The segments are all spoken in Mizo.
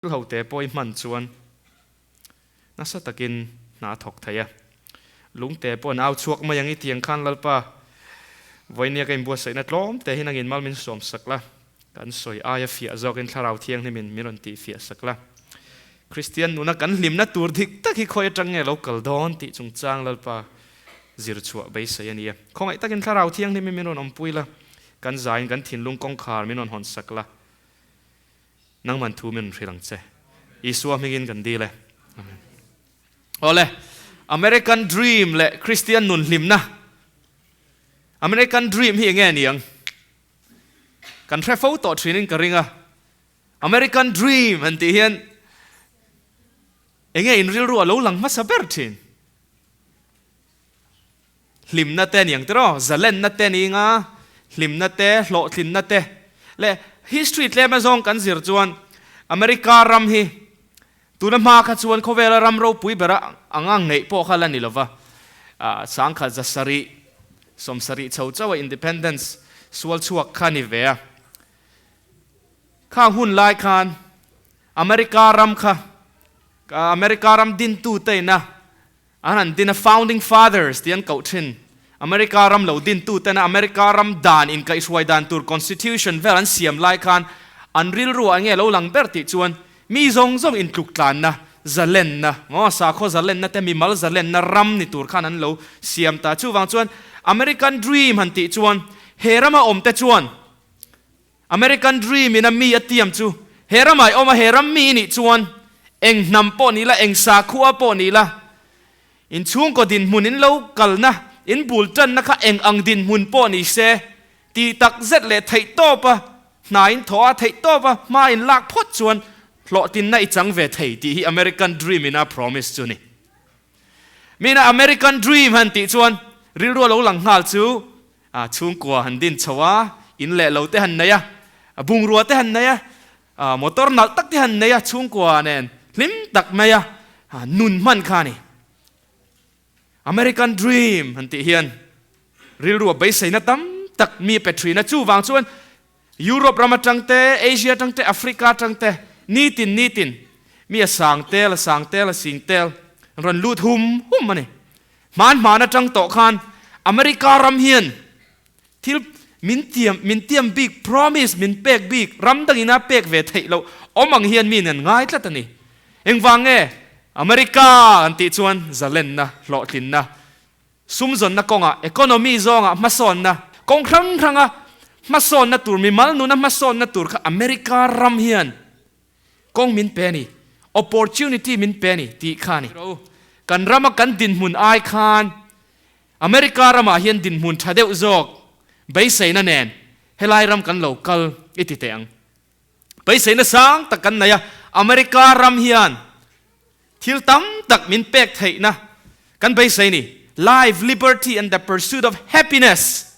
Thil ho te pawh i hman chuan nasa takin hna a thawk thei a. Lungte pawh an au chhuak mai ang i tiang khan Lalpa, vawinia ka inbuatsaihna tlawm te hi nangin mal min sawm sak la, kan sawi aia fiah zawkin Thlarau Thianghlimin min rawn tih fiah sak la. Kristian nuna kan hlimna tur dik tak hi khawi atang nge lo kal dawn tih chungchang Lalpa zir chhuah beisei a ni a. Khawngaih takin Thlarau Thianghlimin min rawn awmpui la, kan zaiin kan thinlung kawngkhar min rawn hawn sak la. Nangman thu min hrilh ang che. Isua hmingin kan dil e. Amen. Awle, American Dream leh Kristian nun hlimna. American Dream hi enge niang? Kan hre fo tawh thinin ka ring a. American Dream han tih hian enge in rilru a lo lang hmasa ber thin? Hlimna te niang tiraw, zalenna te ni nga, hlimna te, hlawhtlinna te leh history tlem azawng kan zir chuan America ram hi tuna hma kha chuan khawvela ram ropui bera anga ngeih pawh kha la ni lova, sangkhat zasarih, sawmsarih chho chauha independence sual chhuak kha ni ve a. Khang hun lai khan America ram kha America ram dintu te ina An han din a Founding Fathers tih an koh thin. America ram lo dintu tena America ram dan inkaihhruai dan tur Constitution vel an siam lai khan an rilru ah enge lo lang ber tih chuan mi zawng zawng intluk tlanna, zalenna, maw sakhaw zalenna te mimal zalenna ram ni tur khan an lo siam ta. Chuvang chuan American Dream han tih chuan he rama awm te chuan American Dream in a mi a tiam chu he ramah i awm a, he ram mi i nih chuan eng hnam pawh ni la, eng sakhua pawh ni la, in chhungkaw dinhmun in lo kalna, in bul tanna kha eng ang dinhmun pawh ni se, tih tak zet leh theih tawpa hna in thawh a, theih tawpa hma in lak phawt chuan hlawhtlinna i chang ve thei tih hi American Dream in a promise chu ni. Mina American Dream han tih chuan rilru a lo lang nghal chu A chhungkua han din chho a, in leh lo te han nei a, bungrua te han nei a, motor nalh tak te han nei a, chhungkua nen hlim tak mai a nun hman kha a ni. American Dream han tih hian rilru a beiseina tam tak mi a pe thin a, chuvang chuan Europe ram atang te, Asia atang te, Africa atang te nitin nitin mi a sang tel, a sang tel, a sing tel an rawn lut hum hum a ni. Hman hman atang tawh khan America ram hian thil min tiam min tiam bik, promise min pek bik, ram dangin a pek ve theih loh awm ang hian mi nen ngai tlat a ni. Engvang nge America an tih chuan zalenna, hlawhtlinna, Sumzawnna kawngah, economy zawngah hmasawnna, kawng hrang hranga hmasawnna tur, mimal nuna hmasawnna tur kha America ram hian kawng min pe a ni, opportunity min pe a ni tih kha a ni. Kan rama kan dinhmun ai khan America ramah hian dinhmun tha deuh zawk beiseina nen helai ram kan lo kal i ti teh ang. Beiseina sang tak kan nei a, America ram hian Thil tam tak min pek theihna kan beisei ni. Life, liberty and the pursuit of happiness.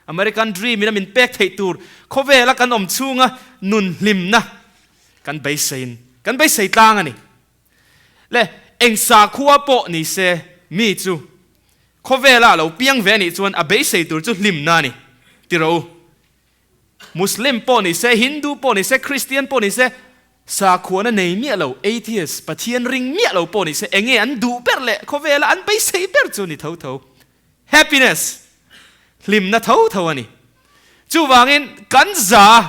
American dream in a min pek theih tur khawvela kan awm chhunga nun hlimna kan beiseiin kan beisei tlang a ni. Le eng sakhua pawh ni se mi chu khawvela a lo piang ve anih chuan a beisei tur chu hlimna a ni ti rawh u. Muslim pawh ni se, Hindu pawh ni se, Christian pawh ni se, Sakhuana nei miah lo, atheist, Pathian ring miah lo pawh ni se, enge an duh ber leh khawvela an beisei ber chu ni tho tho. Happiness, hlimna tho tho a ni. Chuvangin kan za,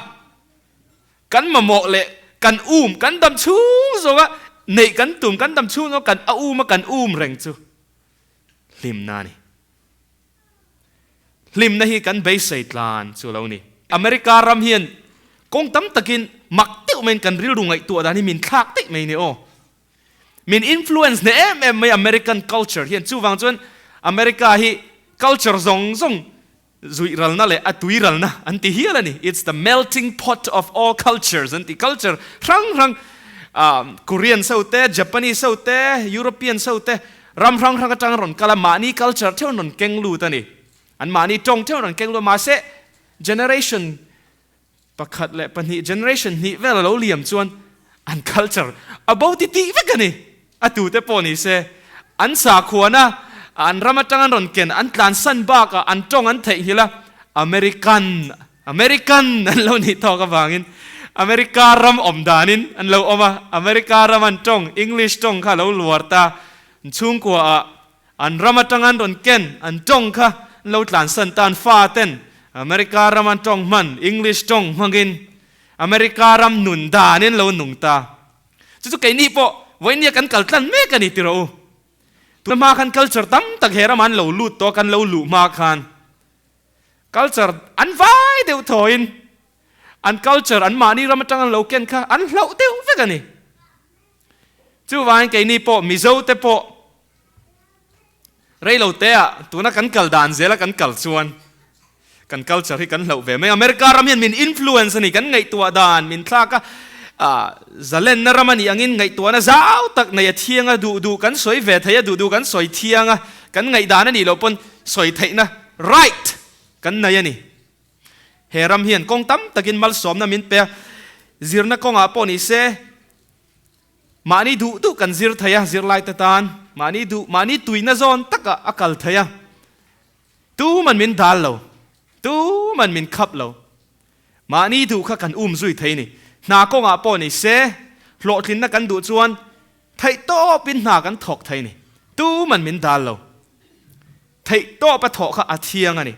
kan mamawh leh kan um, kan dam chhung zawnga neih kan tum, kan dam chhung zawnga kan a um a kan um reng chu hlimna a ni. Hlimna hi kan beisei tlan chu lo ni. America ram hian kawng tam takin mak deuh maiin kan rilru ngaihtuah dan hi min thlak daih mai ni aw. Min influence hneh em em mai American culture hian. Chuvang chuan America hi culture zawng zawng zuih ralna leh a tui ralna an ti hial a ni. It's the melting pot of all cultures an ti. Culture hrang hrang Korean so te, Japanese so te, European so te, Ram hrang hrang atang rawn kal a, mahni culture theuh an rawn keng lut a ni. An mahni tawng theuh an rawn keng lut a, mahse generation pakhat leh pahnih, generation hnih vel a lo liam chuan an culture a bo ti tih vek a ni. A tute pawh ni se, an sakhuana an ram atang an rawn ken, an tlansan bakah an tawng an theihnghilh a, American, American an lo nih tawk avangin America ram awm danin an lo awm a, America ram an tawng, English tawng kha a lo luar ta, an chhungkua ah an ram atang an rawn ken an tawng kha an lo tlansan ta, an fa ten America ram an tawng hman, English tawng hmangin America ram nun danin lo nung ta. Chu chu keini pawh vawinia kan kal tlan mek a ni ti rawh u. Tuna hma khan culture tam tak he ramah an lo lut tawh a, kan lo luh hma khan culture an vai deuh thawiin an culture an mahni ram atang an lo ken kha an hlauh deuh vek a ni. Chuvangin keini pawh Mizo te pawh Reilo te ah tuna kan kal dan zela kan kal chuan kan culture hi kan hlauh ve mai. America ram hian min influence a ni, kan ngaihtuah dan min thlak a, ah zalenna ram a nih angin ngaihtuahna zau tak nei a thiang a, duh duh kan sawi ve thei a, duh duh kan sawi thiang a, kan ngaihdan a nih loh pawn sawi theihna right kan nei a ni. He ram hian kawng tam takin malsawmna min pe a, zirna kawngah pawh ni se, Mahni duh duh kan zir thei a, zirlaite tan mahni duh, mahni tuina zawn takah a kal thei a. Tuman min dal lo, tuman min khap lo. Mahni duh kha kan um zui thei a ni. Hna kawngah pawh ni se, hlawhtlinna kan duh chuan theihtawpin hna kan thawk thei a ni. Tuman min dal lo. Theihtawpa thawh kha a thiang a ni.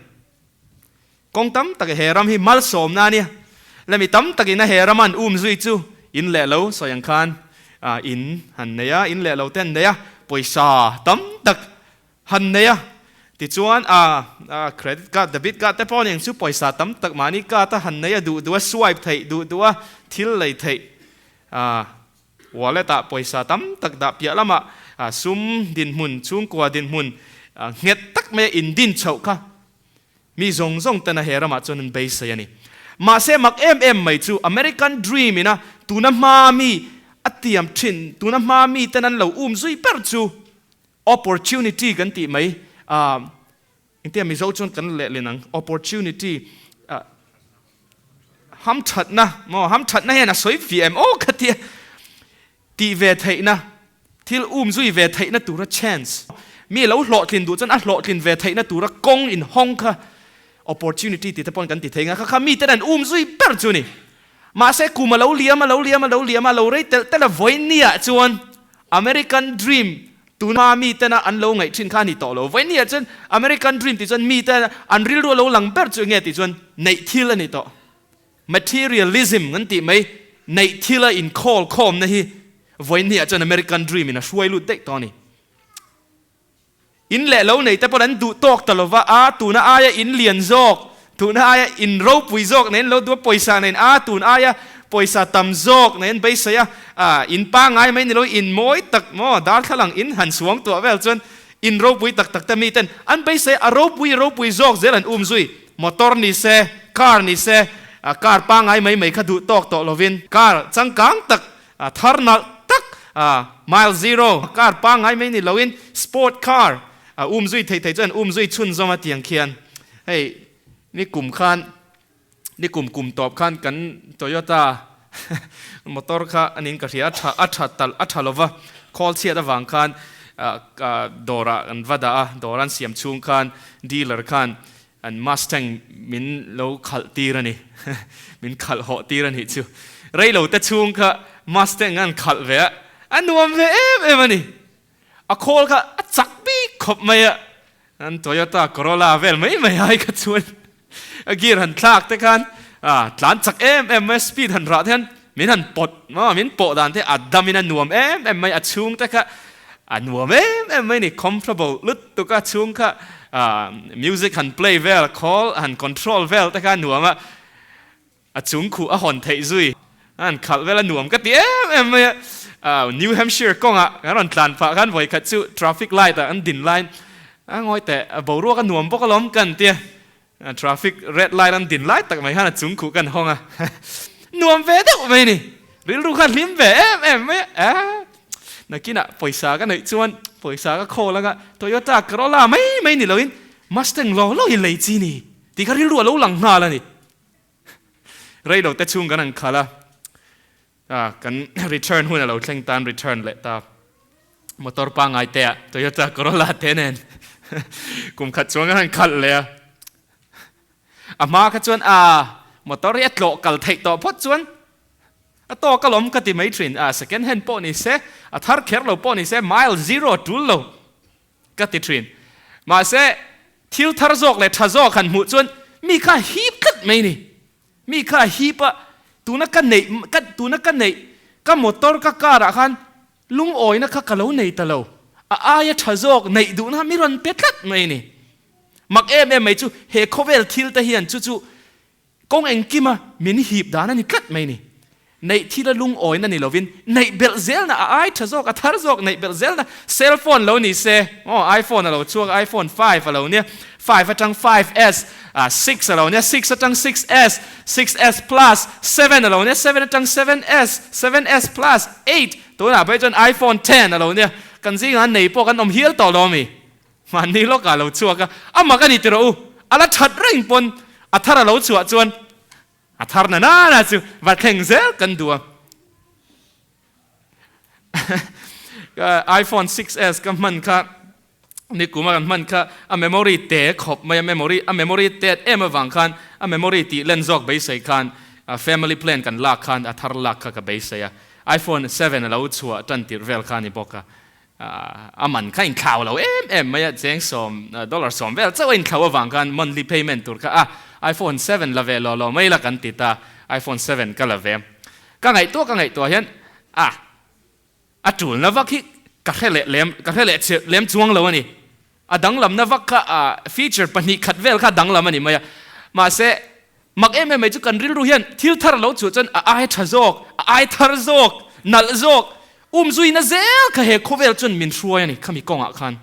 Kawng tam tak he ram hi malsawmna a nia. La mi tam takin a he rama an um zui chu in leh lo sawi ang khan in han nei a, in leh lo te an nei a, pawisa tam tak han nei a. Tichuan a credit card, debit card te pawh aniang chu pawisa tam tak mahni card a han nei a, duh duh a swipe theih, duh duh a thil lei theih wallet ah pawisa tam tak dah piah lamah sum dinhmun, chhungkua dinhmun nghet tak mai a indin chhoh kha Mi zawng zawng tena he ramah chuan an beisei a ni. Mahse mak em em mai chu American Dream ina tuna hma mi a tiam thin, tuna hma mi ten an lo um zui ber chu opportunity kan tih mai, ah engtia Mizo chuan kan lehlin ang, opportunity, ah hamthatna maw, hamthatna hian a sawi fih em aw ka tia. Tih ve theihna, thil um zui ve theihna tura chance, mi lo hlawhtlin duh chuan a hlawhtlin ve theihna tura kawng inhawng kha opportunity tih te pawhin kan ti thei nga, kha kha miten an um zui ber chu a ni. Mahse kum a lo liam a, lo liam a, lo liam a, a lo rei telh telh a, vawinia chuan American dream tuna mitena an lo ngaih thin kha a ni tawh lo. Vawinia chuan American dream tih chuan mite an rilru a lo lang ber chu enge tih chuan neih thil a ni tawh. Materialism kan tih mai, neih thila inkhawl khawmna hi vawiinniah chuan American Dream in a hruai lut daih tawh a ni. In leh lo nei te pawh an duh tawk ta lova, a tuna aia in lian zawk, tuna aia in ropui zawk nen lo duh a, pawisa nen a tun aia pawisa tam zawk nen beisei a, a in pangngai mai ni lo, in mawi tak maw darthlalang in han suang tuah vel chuan in ropui tak tak te miten an beisei a, ropui ropui zawk zel an um zui. Motor ni se, car ni se, car pangngai mai mai kha duh tawk tawh lovin car changkang tak, thar nalh tak, mile zero, car pangngai mai ni loin sport car um zui thei thei chuan um zui chhunzawm a tiang khian hei ni kum khan ni kum kum tawp khan kan Toyota motor kha anin ka hria a tha a tha tal a tha lova khawl chhiat avang khan dawrah an va dah a, dawr an siam chhung khan dealer khan An Mustang min lo khalh tir a ni. Min khalh hawh tir a nih chu. Reilo te chhung kha Mustang an khalh ve a, a nuam ve em em a ni. A khawl kha a chak bik khawp mai a, an Toyota Corolla vel mai mai ai kha chuan a gear han thlak te khan a tlan chak em em mai a, speed han rah te khan min han pawt maw, min pawh dan te a dam in a nuam em em mai, a chhung te kha a nuam em em mai a ni, comfortable lutuk a chhung kha Music han play vel, call han control vel te kha a nuam a, a chung khuh a hawn theih zui, a han khalh vel a nuam ka ti em em mai a. New Hampshire kawngah kan rawn tlan phah khan vawikhat chu traffic light ah an din laiin a ngawi teh, a boruak a nuam bawk alawm ka han ti a, traffic red light an din lai tak mai khan a chung khuh ka han hawng a, nuam ve deuh mai a ni, rilru kha hlim ve em em mai a. Nakinah pawisa ka neih chuan pawisa ka khawl anga Toyota Corolla mai mai ni loin Mustang law law hi lei chi ni tih kha rilru a lo lang nghal a ni. Reilo te chhung kan han khalh a, ah kan return hun a lo thleng tan return leh ta. Motor pangngai te ah Toyota Corolla te nen kum khat chuan kan han khalh leh a. A hma kha chuan ah motor hi a tlawh kal theih tawh phawt chuan. A tawk alawm ka ti mai thin a, second hand pawh ni se, a thar kher lo pawh ni se, mile zero a tul lo ka ti thin. Mahse, thil thar zawk leh tha zawk han hmuh chuan mi kha a hip tlat mai ni. Mi kha a hip a, tuna ka neih, ka tuna ka neih, ka motor ka car ah khan lungawina kha ka lo nei ta lo. A aia tha zawk neih duhna kha mi rawn pe tlat mai ni. Mak em em mai chu he khawvel thil te hian chu chu Kawng engkima min hip dan a ni tlat mai ni. Neih thil a lungawina ni lovin neih belh zelna a ai tha zawk, a thar zawk neih belh zelna cell phone lo ni se, aw iPhone a lo chhuak, iPhone five a lo nia, five atang five S, ah six a lo nia, six atang six S, six S plus, seven a lo nia, seven atang seven S, seven S plus, eight, tunah phei chuan iPhone ten a lo nia, kan zingah nei pawh kan awm hial tawh lo ami? Mahni lawkah a lo chhuak a, a mak a ni tiraw u, a la that reng pawn a thar a lo chhuah chuan a thar na nana chu va thleng zel kan duh a. iPhone 6s ka hman kha nikuma kan hman kha a memory te khawp mai a, memory a memory tet em avang khan a memory tih len zawk beisei khan family plan kan lak khan a thar lak kha ka beisei a, iPhone 7 a lo chhuah tan tirh vel kha a ni bawk a. A man kha inthlau lo em em mai a, cheng sawm, dollar sawm vel chauh a inthlau avang khan monthly payment tur kha a iPhone seven la ve law law mai la kan ti ta, iPhone seven ka la ve. Ka ngaihtuah ka ngaihtuah hian a a tulna vak hi ka hre leh lem ka hre leh lem chuang lo a ni. A danglamna vak kha a feature pahnih khat vel kha a danglam a ni mai a, mahse Mak em em mai chu kan rilru hian thil thar lo chhuah chuan a ai tha zawk, a ai thar zawk, nalh zawk, umzuina zel kha he khawvel chuan min hruai a ni khami kawngah khan.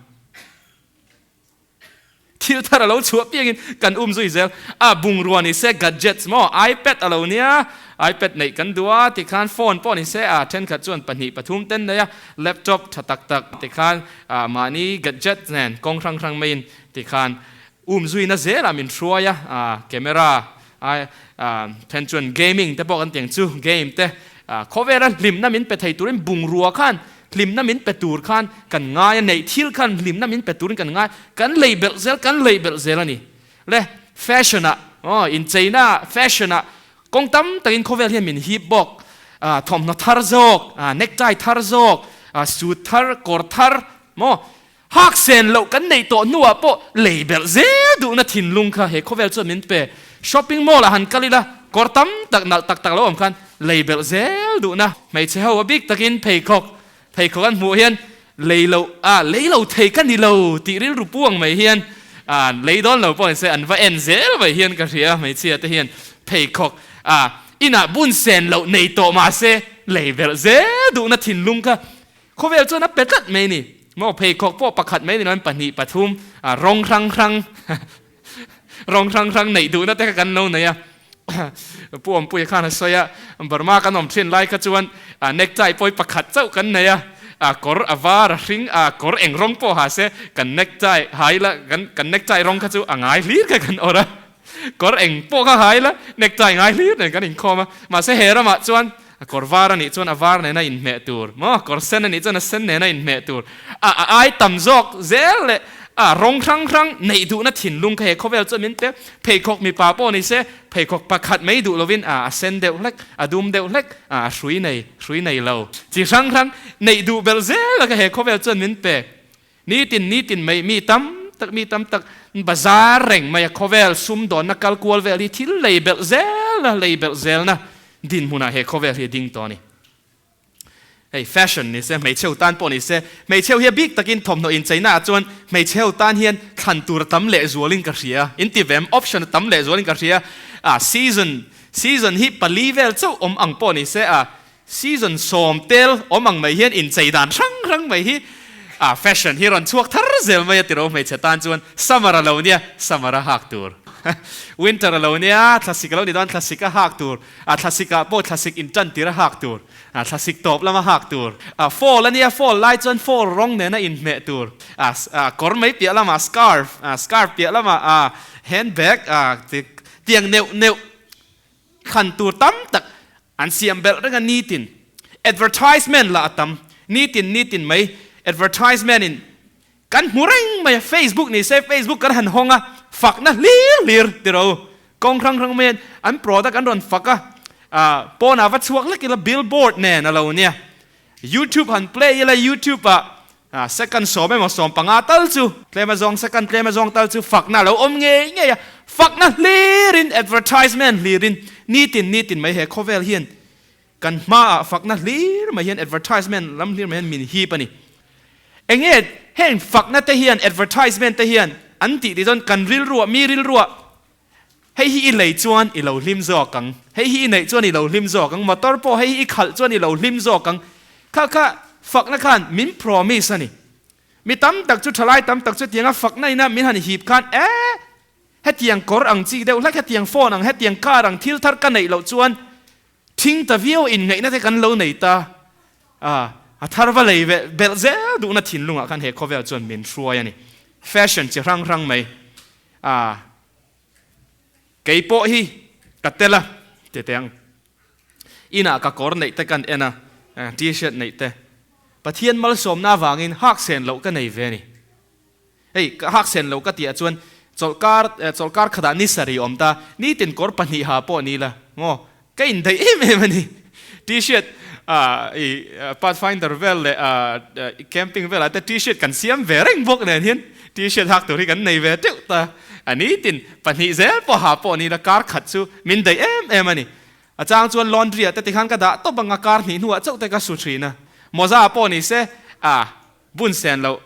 Thil thar a lo chhuah piangin kan umzui zel a, bungrua ni se gadgets maw, iPad a lo nia, iPad neih kan duh a tikhan phone pawh ni se a thenkhat chuan pahnih pathum ten nei a, laptop tha tak tak tikhan mahni gadget nen kawng hrang hrang maiin tikhan Umzuina zelah min hruai a, camera a then chuan gaming te pawh kan ti ang chu, game te khawvela hlimna min pe thei turin bungrua khan hlimna min pe tur khan kan ngai a, neih thil khan hlimna min pe turin kan ngai, kan lei belh zel, kan lei belh zel a ni. Le fashion ah aw incheina fashion ah kawng tam takin khawvel hian min hip bawk, thawmhnaw thar zawk, necktie thar zawk, suit thar, kawr thar maw Hak sen loh kan neih tawh hnuah pawh lei belh zel duhna thinlung kha he khawvel chuan min pe. Shopping mall ah han kal ila kawr tam tak nalh tak tak lo awm khan lei belh zel duhna. Hmeichhe ho a bik takin pheikhawk pheikhawk an hmuh hian lei loh ah lei lo thei ka ni lo tih rilru puang mai hian ah lei dawn lo pawh nise an va en zel mai hian ka hria hmeichhia te hian pheikhawk ah inah bun sen loh nei tawh mahse lei belh zel duhna thinlung kha Khawvel chuan a pe tlat mai a ni. Maw pheikhawk pawh pakhat mai ni loin pahnih pathum rawng hrang hrang rawng hrang hrang neih duhna te kha kan lo nei a. Pu Awmpuia khan a sawi a, Burma kan awm thin lai kha chuan necktie pawh hi pakhat chauh kan nei a, kawr a var a hring a kawr eng rawng pawh ha se kan necktie hai la kan kan necktie rawng kha chu a ngai hlir kha kan awrh a, kawr eng pawh kha hai la necktie ngai hlir nen kan inkhawm a. Mahse he ramah chuan A kawr var a nih chuan a var nena inhmeh tur maw? Kawr sen a nih chuan a sen nena inhmeh tur. A a ai tam zawk zel leh a rawng hrang hrang neih duhna thinlung kha he khawvel chuan min pe. Pheikhawk mipa pawh ni se, pheikhawk pakhat mai duh lovin a a sen deuh hlek, a dum deuh hlek, a a hrui nei, hrui nei lo. Chi hrang hrang neih duh belh zel a kha he khawvel chuan min pe. Nitin nitin mai mi tam tak mi tam tak bazar reng mai a khawvel sumdawnna kal kual vel hi thil lei belh zelna lei belh zelna dinhmunah he khawvel hi a ding tawh a ni. Hei fashion ni se hmeichhe tan pawh ni se hmeichhe hi a bik takin thawmhnaw incheina ah chuan hmeichhe ho tan hian thlan tur a tam leh zualin ka hria in ti vem option a tam leh zualin ka hria a season season hi pali vel chauh awm ang pawh ni se a Season sawm tel awm ang mai hian inchei dan hrang hrang mai hi ah fashion hi rawn chhuak thar zel mai a tiro hmeichhe tan chuan summer a lo nia summer a hak tur winter a lo nia thlasik a lo ni dawn thlasik a hak tur ah thlasik ah pawh thlasik in tan tir a hak tur ah thlasik tawp lama hak tur ah fall a nia fall lai chuan fall rawng nena inhmeh tur ah ah kawr mai piah lamah scarf ah scarf piah lamah ah handbag ah tiang neuh neuh Thlan tur tam tak an siam belh reng a nitin advertisement lah a tam nitin nitin mai advertisement in kan hmu reng mai a facebook ni se facebook kan han hawng a fakna hlir hlir tiro kawng hrang hrang mai an product an rawn fak a Pawnah va chhuak lek ila billboard nen a lo nia. Youtube han play ila youtube ah second sawm emaw 15 tal chu tlem azawng second tlem azawng tal chu fakna a lo awm ngei ngei a. Fakna hlirin advertisement hlirin nitin nitin mai he khawvel hian kan hmaah fakna hlir mai hian advertisement lam hlir mai hian min hip a ni. Enge heng fakna te hian advertisement te hian an tih tih chuan kan rilruah mi rilruah Hei hi i lei chuan i lo hlim zawk ang, hei hi i neih chuan i lo hlim zawk ang, motor pawh hei hi i khalh chuan i lo hlim zawk ang. Kha kha fakna khan min promise a ni. Mi tam tak chu thalai tam tak chu tianga fakna ina min han hip khan e hetiang kawr ang chi deuh hlek, hetiang phone ang, hetiang car ang thil thar ka neih loh chuan thing ta viau inngaihna te kan lo nei ta a, a thar va lei ve belh zel duhna thinlungah khan he khawvel chuan min hruai a ni. Fashion chi hrang hrang mai a. Kei pawh hi ka tel a, ti teh ang. Inah ka kawr neih te kan en a, t-shirt neih te. Pathian malsawmna avangin hak sen loh ka nei ve a ni. Hei, ka hak sen loh ka tih ah chuan chawlhkar, chawlhkar khatah ni sarih awm ta, nitin kawr pahnih ha pawh ni la, maw? Ka indaih em em a ni. T-shirt i pathfinder vel leh camping velah te t-shirt kan siam ve reng bawk nen hian t-shirt hak tur hi kan nei ve teuh ta a ni. Tin, pahnih zel pawh ha pawh ni la kar khat chu min daih em em a ni. A chang chuan laundry ah te tikhan ka dah tawp ang a, kar hnih hnuah chauh te ka su thin a. Mawza pawh ni se a bun sen loh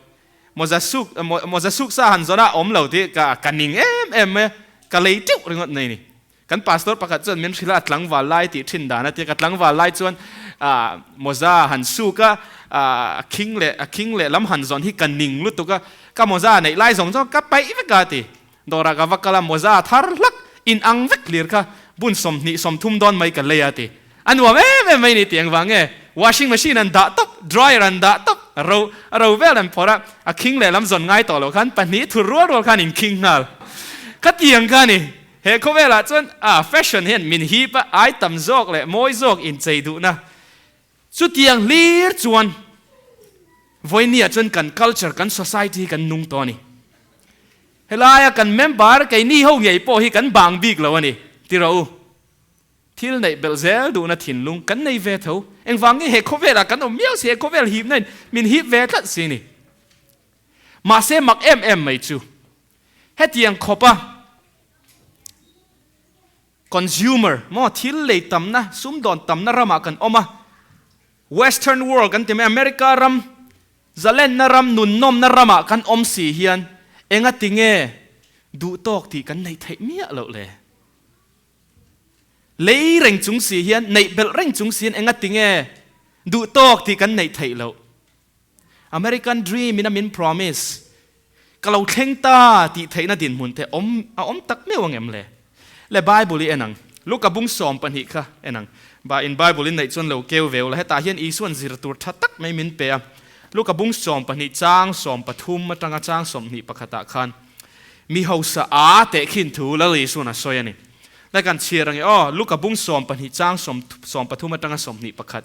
mawza suk mawza suk sa han zawn a awm lo tih ka ka ning em em mai a, ka lei teuh ringawt mai a ni. Kan pastor pakhat chuan min hrilh a, a tlangval lai tih thin dan a tia, ka tlangval lai chuan ah mawza han suk a, ah a khing leh a khing leh lam han zawn hi ka ning lutuk a, ka mawza neih lai zawng zawng ka paih vek a ti. Dawrah ka va kal a, mawza thar hlak in ang vek hlir kha bun 20 30 dawn mai ka lei a ti. A nuam em em mai ni tih engvang nge? Washing machine an dah tawp, dryer an dah tawp, ro a ro vel an phawrh a, a khing leh lam zawn ngai tawh loh khan pahnih thur rual rual khan in khing nghal. Khatiang kha a ni. He khawvelah chuan a fashion hian min hip a, ai tam zawk leh mawi zawk inchei duhna. Chutiang hlir chuan vawinia chuan kan culture, kan society hi kan nung tawh a ni. Helaia kan member keini ho ngei pawh hi kan bang bik lo a ni, ti rawh u. Thil neih belh zel duhna thinlung kan nei ve tho. Engvang nge he khawvelah kan awm miau si, he khawvel hipna in min hip ve tlat si ni. Mahse mak em em mai chu hetiang khawpa consumer maw thil lei tamna, sumdawn tamna ramah kan awm a, western world kan ti mai, America ram, zalenna ram, nunnawmna ramah kan awm si hian engati nge duhtawk tih kan neih theih miah loh le? Lei reng chung si hian, neih belh reng chung si hian engati nge duhtawk tih kan neih theih loh? American dream in a min promise, ka lo thleng ta tih theihna dinhmun te awm a awm tak meuh ang em le? Le Bible i en ang. Luka bung 12 kha en ang. Ba in Bible in neih chuan lo keu ve ula, hetah hian Isua'n zir tur tha tak mai min pe a. Luka bung 12 chang 13 atanga chang 21 ah khan mi hausa a tehkhin thu Lal Isua'n a sawi a ni. Lai kan chhiar ang e aw, Luka bung 12 chang 13 atanga 21.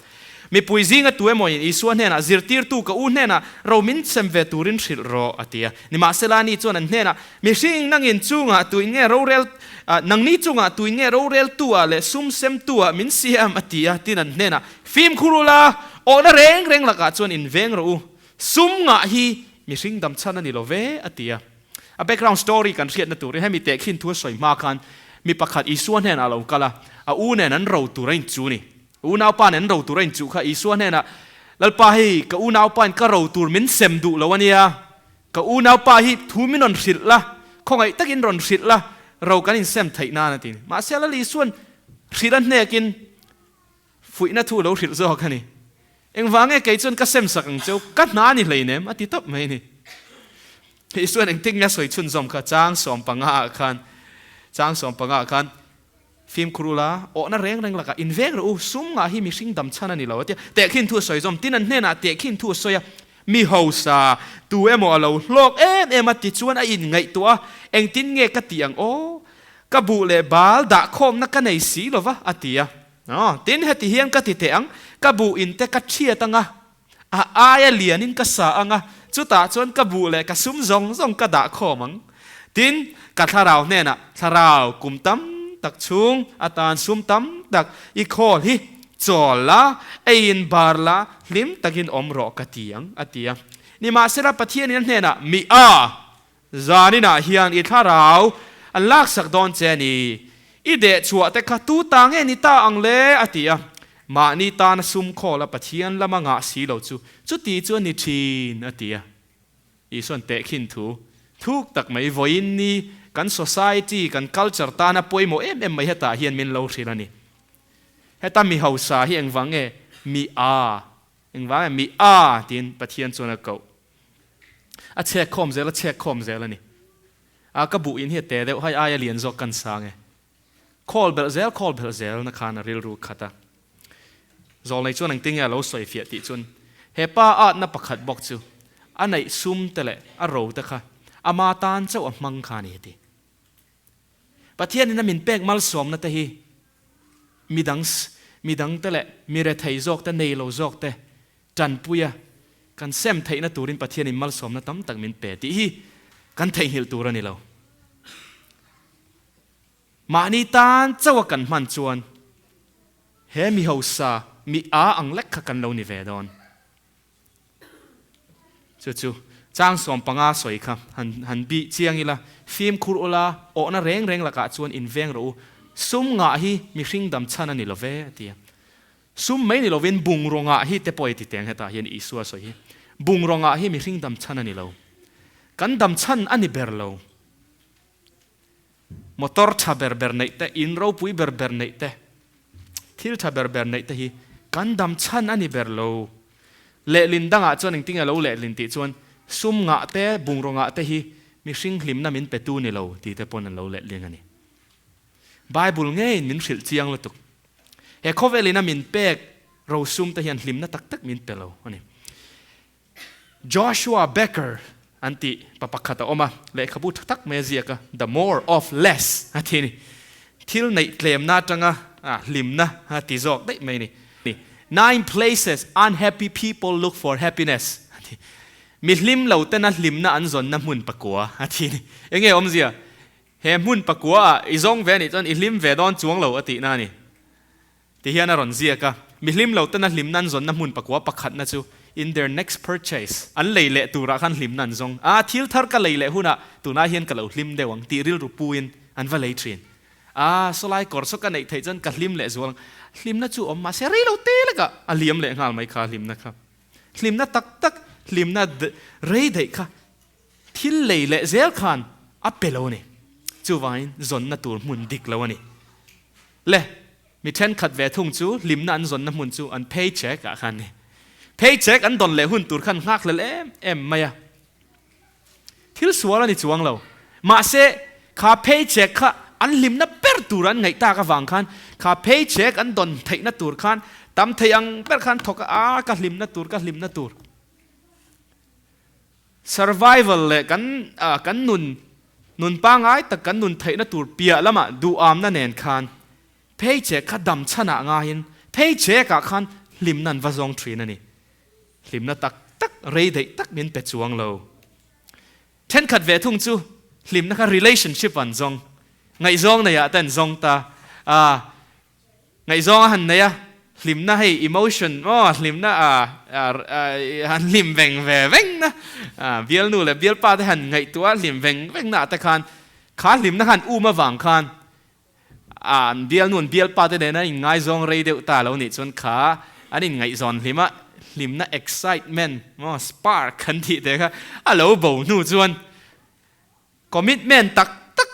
Mipui zinga tu emawin Isua hnenah, Zirtirtu, ka u hnenah ro min sem ve turin hrilh rawh, a ti a. Nimahsela ani chuan an hnenah, Mihring nangin chungah tuin nge rorel, nangni chungah tuin nge roreltu-ah leh sum semtu-ah min siam, a ti a. Tin an hnenah, Fimkhur ula, awhna reng reng lakah chuan inveng rawh u. Sum ngah hi mihring dam chhan a ni lo ve, a ti a. A background story kan hriatna turin hemi tehkhin thu a sawi hma khan mi pakhat Isua hnenah a lo kal a, a u nen an ro tur a inchu ni. A unaupa nen an ro tur a inchuh kha Isua hnenah, Lalpa hei ka unaupa in ka ro tur min sem duh lo a nia, ka unaupa hi thu min rawn hrilh la, khawngaih takin rawn hrilh la, ro kan insem theih nan a ti. Mahse Lal Isua'n hrilh a hnekin Fuihna thu lo hrilh zawk a ni. Engvang nge kei chuan ka sem sak ang cheu, ka hna ni hleinem a ti tawp mai a ni. Hei chuan engtin nge a sawi chhunzawm kha chang 15 ah khan, chang 15 ah khan fimkhur ula, awhna reng reng lakah inveng rawh u, sum ngah hi mihring dam chhan a ni lo a ti a. Tehkhin thu a sawi zawm, tin an hnenah tehkhin thu a sawi a, mi hausa tu emaw a lo hlawk em em a ti chuan a inngaihtuah a, engtin nge ka tih ang aw, ka buh leh bal dahkhawmna ka nei si lo va a ti a. Aw, tin heti hian ka ti teh ang, ka buh in te ka thiat ang a, a aia lian in ka sa ang a, chutah chuan ka buh leh ka sum zawng zawng ka dah khawm ang. Tin, ka thlarau hnenah, Thlarau, kum tam tak chhung atan sum tam tak i khawl hi chawl la, eiin bar la, hlim takin awm rawh ka ti ang, a ti a. Nimahsela Pathianin a hnenah, Mi a, zaninah hian i thlarau an laksak dawn che a ni, i deh chhuah te kha tu ta nge ni ta ang le? a ti a. Mahni tana sum khawl a Pathian lama ngah si lo chu chuti chu a ni thin, a ti a. Isuan tehkhin thu thuk tak mai vawiin ni kan society, kan culture tana pawimawh em em mai hetah hian min lo hrilh a ni. Heta mi hausa hi engvang nge mi a, engvang nge mi a tiin Pathian chuan a koh. A chhek khawm zel, a chhek khawm zel a ni. A ka buh in hi a te deuh, hai aia lian zawk kan sang e. Khawl belh zel, khawl belh zel na khan a rilru khat a. Zawlnei chuan engtin nge a lo sawi fiah tih chuan he pa atna pakhat bawk chu a neih sum te leh a ro te kha ama tan chauh a hmang kha a ni a ti. Pathianin a min pek malsawmna te hi midang midang te leh mi rethei zawk te nei lo zawk te tanpui a kan sem theihna turin Pathianin malsawmna tam tak min pe tih hi kan theihnghilh tur a ni lo. Mahni tan chauh a kan hman chuan he mi hausa, mi a ang lek kha kan lo ni ve dawn. Chu chu chang 15 sawi kha han han bih chiang ila, fimkhur ula, awhna reng reng lakah chuan inveng rawh u, sum ngah hi mihring dam chhan a ni lo ve, a ti a. Sum mai ni lovin bungraw ngah hi te pawh i ti teng hetah hian Isua sawi hi. Bungraw ngah hi mihring dam chhan a ni lo. Kan dam chhan a ni ber lo. Motor tha ber ber neih te, in ropui ber ber neih te, thil tha ber ber neih te hi kan dam chhan a ni ber lo. Lehlin dangah chuan engtin nge lo lehlin tih chuan sum ngah te, bungraw ngah te hi mihring hlimna min petu ni lo tih te pawn an lo lehling a ni. Bible ngeiin min hrilh chiang lutuk. He khawvelin a min pek rosum te hian hlimna tak tak min pe lo a ni. Joshua Becker an tih pa pakhat a awm a, lehkhabu tha tak mai a ziak a, The More of Less a ti a ni. Thil neih tlemna atanga hlimna a ti zawk daih mai a ni. Nine places unhappy people look for happiness a ti. Mi hlim lo tena hlimna an zawnna hmun pakua a ti a ni. Enge awmzia? He hmun pakua ah i zawng ve anih chuan i hlim ve dawn chuang lo a tihna a ni. Ti hian a rawn ziak a, Mi hlim lo tena hlimna an zawnna hmun pakua pakhatna chu in their next purchase, an lei leh turah khan hlimna an zawng a, thil thar ka lei leh hunah tunah hian ka lo hlim deuh ang tih rilru puin an va lei thin. A, sawlai kawr saw ka neih theih chuan ka hlim leh zual ang. Hlimna chu awm mahse rei lo te lekah a liam leh nghal mai kha hlimna kha. Hlimna tak tak, hlimna rei daih kha Thil lei leh zel khan a pe lo a ni. Chuvangin zawnna tur hmun dik lo a ni. Le, mi thenkhat ve thung chu hlimna an zawnna hmun chu an paycheck ah khan a ni. Paycheck an dawn leh hun tur khan nghakhlel em em mai a. Thil sual a ni chuang lo. Mahse, kha paycheck kha an hlimna ber tur an ngaih tak avang khan kha paycheck an dawn theihna tur khan tam thei ang ber khan thawk a, a ka hlimna tur, ka hlimna tur. Survival leh kan kan nun nun pangai tak kan nun theihna tur piah lamah duhamna nen khan pheichek kha dam chhanah ngaiin pheichek ah khan hlimna an va zawng thin a ni. Hlimna tak tak rei daih tak min pe chuang lo. Thenkhat ve thung chu hlimna kha relationship an zawng, ngaihzawng nei ah te an zawng ta a. Ngaihzawng a han nei a, hlimna hei emotion maw hlimna han hlim veng ve veng na, bialnu leh bialpa te han ngaihtuah a hlim veng veng na ah te khan kha hlimna khan um avang khan an bialnu an bialpa te nena inngaizawng rei deuh ta lo nih chuan kha an inngaihzawn hlim a, hlimna excitement maw spark an tih te kha a lo bo hnu chuan commitment tak tak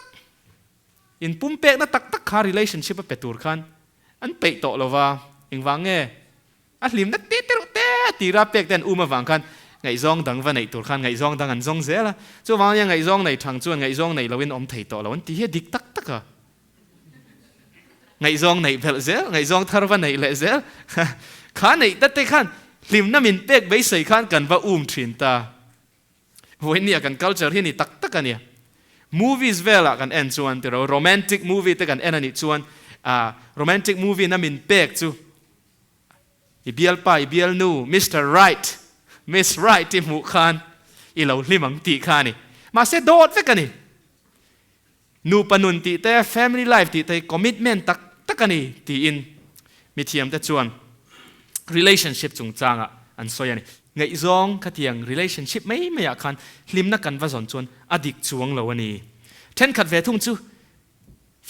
In pumpekna tak tak kha relationship a pe tur khan an peih tawh lo va, engvang nge? A hlimna te te reuh te tira pek te an um avang khan ngaihzawng dang va neih tur khan ngaihzawng dang an zawng zel a, chuvang ania ngaihzawng nei thang chuan ngaihzawng nei loin awm thei tawh lo an ti hi a dik tak tak a. Ngaihzawng neih belh zel, ngaihzawng thar va neih leh zel kha neih ta te khan hlimna min pek beisei khan kan va um thin ta. Vawinia kan culture hi ni tak tak a nia. Movies velah kan en chuan tiro romantic movie te kan en a nih chuan ah romantic movie na min pek chu i bialpa i bialnu Mister Right, Miss Right i hmuh khan i lo hlim ang tih kha a ni. Mahse dawt vek a ni. Nupa nun tih te, family life tih te hi commitment tak tak a ni tiin mithiamte chuan relationship chungchangah an sawi a ni. Ngaihzawng khatiang relationship mai maiah khan hlimna kan va zawn chuan a dik chuang lo a ni. Thenkhat ve thung chu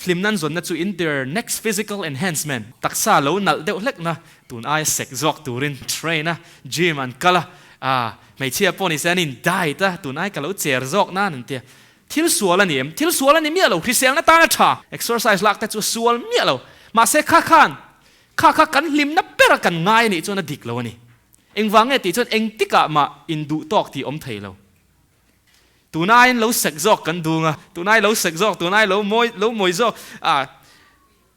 hlimna an zawnna chu in their next physical enhancement, taksa lo nalh deuh hlekna, tun aia sek zawk turin train a, gym an kal a, ah hmeichhia pawh nise an in diet a, tun ai ka lo cher zawk nan an tia. Thil sual a ni em? Thil sual a ni miah lo, hriselna tan a tha. Exercise lak te chu sual miah lo. Mahse kha khan, kha kha kan hlimna bera kan ngai a nih chuan a dik lo a ni. Engvang nge tih chuan engtikah mah induh tawk tih awm thei lo. Tunaiin lo sek zawk kan dung a, tunai lo sek zawk, tunai lo mawi lo mawi zawk a.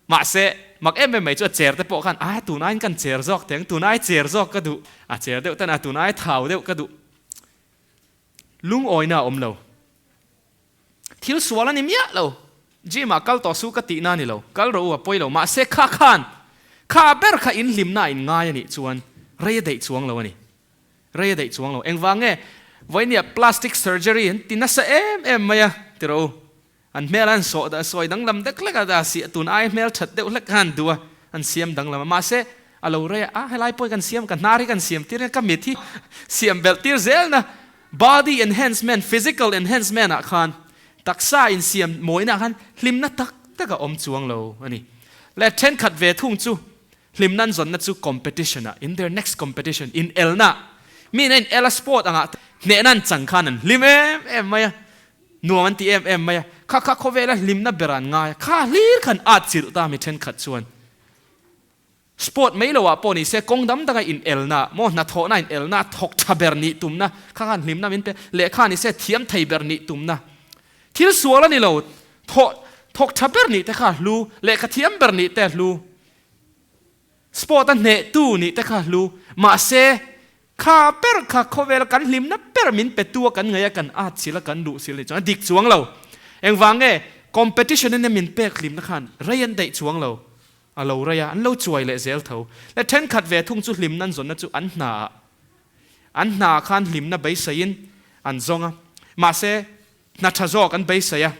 Mahse, mak em em mai chu a cher te pawh khan a tunaiin kan cher zawk teng, tunai cher zawk ka duh, a cher deuh tan a tunai thau deuh ka duh. Lungawina a awm lo. Thil sual a ni miah lo. Gym ah kal tawh su ka tihna a ni lo. Kal rawh u a pawi lo. Mahse kha khan kha ber kha in hlimna a in ngai a nih chuan rei a daih chuang lo a ni. Rei a daih chuang lo. Engvang nge vawinia plastic surgery an ti nasa em em mai a ti rawh u. An hmel an sawh dah sawi danglam dek hlek a dah si a tun ai hmel that deuh hlek kha an duh a an siam danglam a mahse a lo rei a ah helai pawh hi kan siam ka hnar hi kan siam tir ka mit hi siam belh tir zel na body enhancement physical enhancement ah khan taksa in siam mawina ah khan hlimna tak tak a awm chuang lo a ni le thenkhat ve thung chu hlimna an zawnna chu competition ah in their next competition in elna mi in a in el a sport angah hnehna an chang khan an hlim em em mai a Nuam an ti em em mai a, kha kha khawvela hlimna ber an ngai a, kha hlir khan at chilh ta mi thenkhat chuan sport mai lo ah pawh ni se kawng dam danga in elna maw hnathawhna in elna thawk tha ber nih tumna kha khan hlimna min pe lehkha ni se thiam thei ber nih tumna thil sual a ni lo thawh thawk tha ber nih te kha hlu lehkha thiam ber nih te hlu sport a hnehtu nih te kha hlu mahse Kha ber kha khawvela kan hlimna ber min petu a kan ngaih a kan at sil a kan luh sil nih chuan a dik chuang lo. Engvang nge competition in a min pek hlimna khan rei an daih chuang lo. A lo rei a, an lo chuai leh zel tho. Le thenkhat ve thung chu hlimna an zawnna chu an hna ah an hna ah khan hlimna beiseiin an zawng a. Mahse hna tha zawk an beisei a,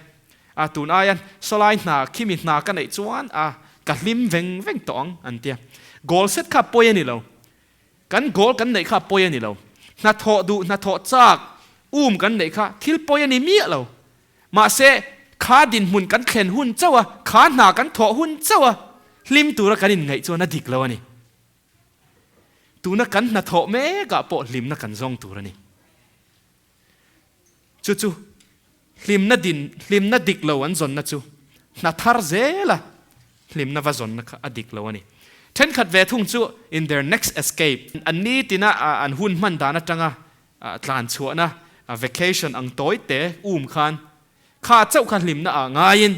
a tun aia sawlai hna khimi hna ka neih chuan a ka hlim veng veng tawh ang an tia. Goal set kha pawi a ni lo. Kan goal kan neih kha a pawi a ni lo. Hnathawh duh, hnathawh chak, um kan neih kha thil pawi a ni miah lo. Mahse, kha dinhmun kan thlen hun chauh a, kha hna kan thawh hun chauh a, hlim tura kan inngaih chuan a dik lo a ni. Tuna kan hnathawh mekah pawh hlimna kan zawng tur a ni. Chu chu hlimna din, hlimna dik lo an zawnna chu hna thar zela hlimna va zawnna kha a dik lo a ni. Thenkhat ve thung chu in their next escape, an nitina an hun hman dan atanga tlan chhuahna vacation ang tawi te um khan kha chauh kha hlimna ah ngaiin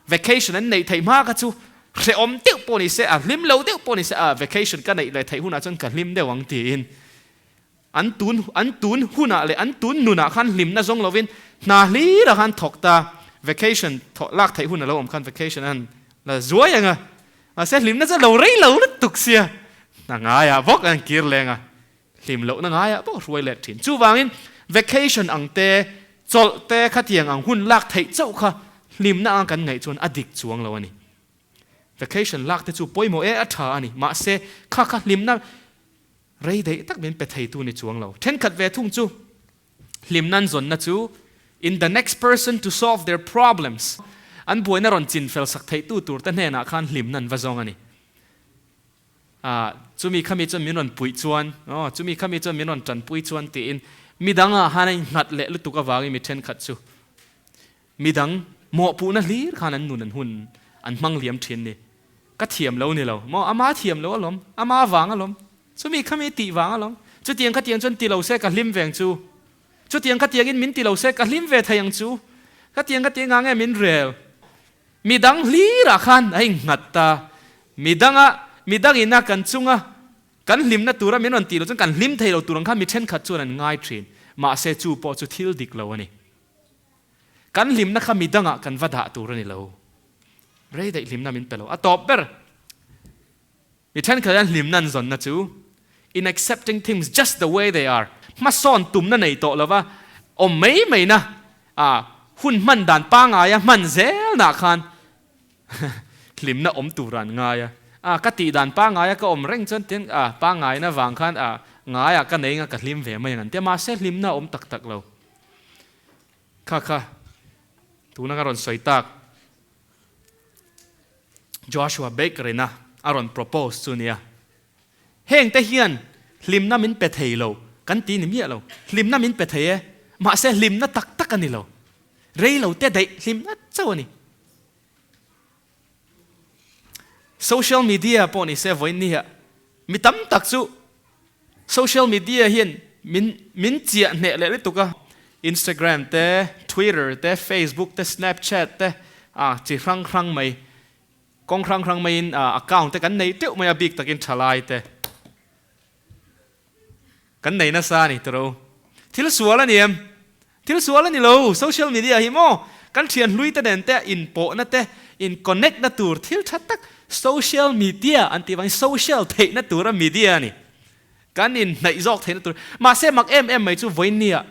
vacation an neih theih hma kha chu hrehawm deuh pawh ni se, a hlim lo deuh pawh ni se, a vacation ka neih leh theih hunah chuan ka hlim deuh ang tiin An tun an tun hunah leh an tun nunah khan hlimna zawng lovin hna hlirah khan thawk ta, vacation thawh lak theih hun a lo awm khan vacation a han la zuai ang a, mahse hlimna chu a lo rei lo lutuk sia, hna ngaiah bawk an kir leng a, hlim lohna ngaiah bawk a hruai let thin. Chuvangin vacation ang te, chawlh te khatiang ang hun lak theih chauh kha hlimna anga kan ngaih chuan a dik chuang lo a ni. Vacation lak te chu pawimawh e a tha a ni, mahse kha kha hlimna Rei daih tak min pe theitu ni chuang lo. Thenkhat ve thung chu hlimna an zawnna chu in the next person to solve their problems, an buaina rawn chin fel sak theihtu tur te hnenah khan hlimna an va zawng a ni. Ah, chumi khami chuan min rawn puih chuan, aw, chumi khami chuan min rawn tanpui chuan tiin midangah han a innghat leh lutuk avangin mi thenkhat chu Midang mawhpuhna hlir khan an nun an hun an hmang liam thin ni. Ka thiam lo ni lo maw? Ama thiam lo alawm, ama vang alawm, chumi khami tih vang alawm. Chutiang khatiang chuan ti lo se ka hlim veng chu. Chutiang khatiangin min ti lo se ka hlim ve thei ang chu. Khatiang khatiang nga nge min rel. Midang hlirah khan a innghat ta. Midanga, midangina kan chunga kan hlimna tura min rawn tih loh chuan kan hlim thei lo tur ang khan mi thenkhat chuan an ngai thin. Mahse chu pawh chu thil dik lo a ni. Kan hlimna kha midangah kan va dah tur a ni lo. Rei daih hlimna min pe lo. A tawp ber. Mi thenkhat hian hlimna an zawnna chu in accepting things just the way they are, hmasawn tumna nei tawh lova awm mai maina, ah, hun hman dan pangaia hman zelnah khan. Hlimna awm tur an ngai a. A, ka tih dan pangaia ka awm reng chuan tin a, pangaina vang khan a, ngaiah ka nei nga ka hlim ve mai ang an ti a, mahse hlimna a awm tak tak lo. Kha kha, tuna ka rawn sawi tak Joshua Baker-in a a rawn propose chu nia. Heng te hian hlimna min pe thei lo kan ti ni miah lo. Hlimna min pe thei e, mahse hlimna tak tak a ni lo. Rei lo te daih hlimna chauh a ni. Social media pawh ni se vawiin ni ah mi tam tak chu social media hian min min chiah hneh leh lutuk a. Instagram te, Twitter te, Facebook te, Snapchat te ah chi hrang hrang mai kawng hrang hrang maiin account te kan nei teuh mai a bik takin thalai te. Kan nei nasa a ni tiro. Thil sual a ni em? Thil sual a ni lo. Social media hi maw kan thian hlui te nen te inpawhna te, in connect na tur thil tha tak social media an tih vangin social theihna tura media a ni. Kan inhnaih zawk theihna tur. Mahse mak em em mai chu vawiinnia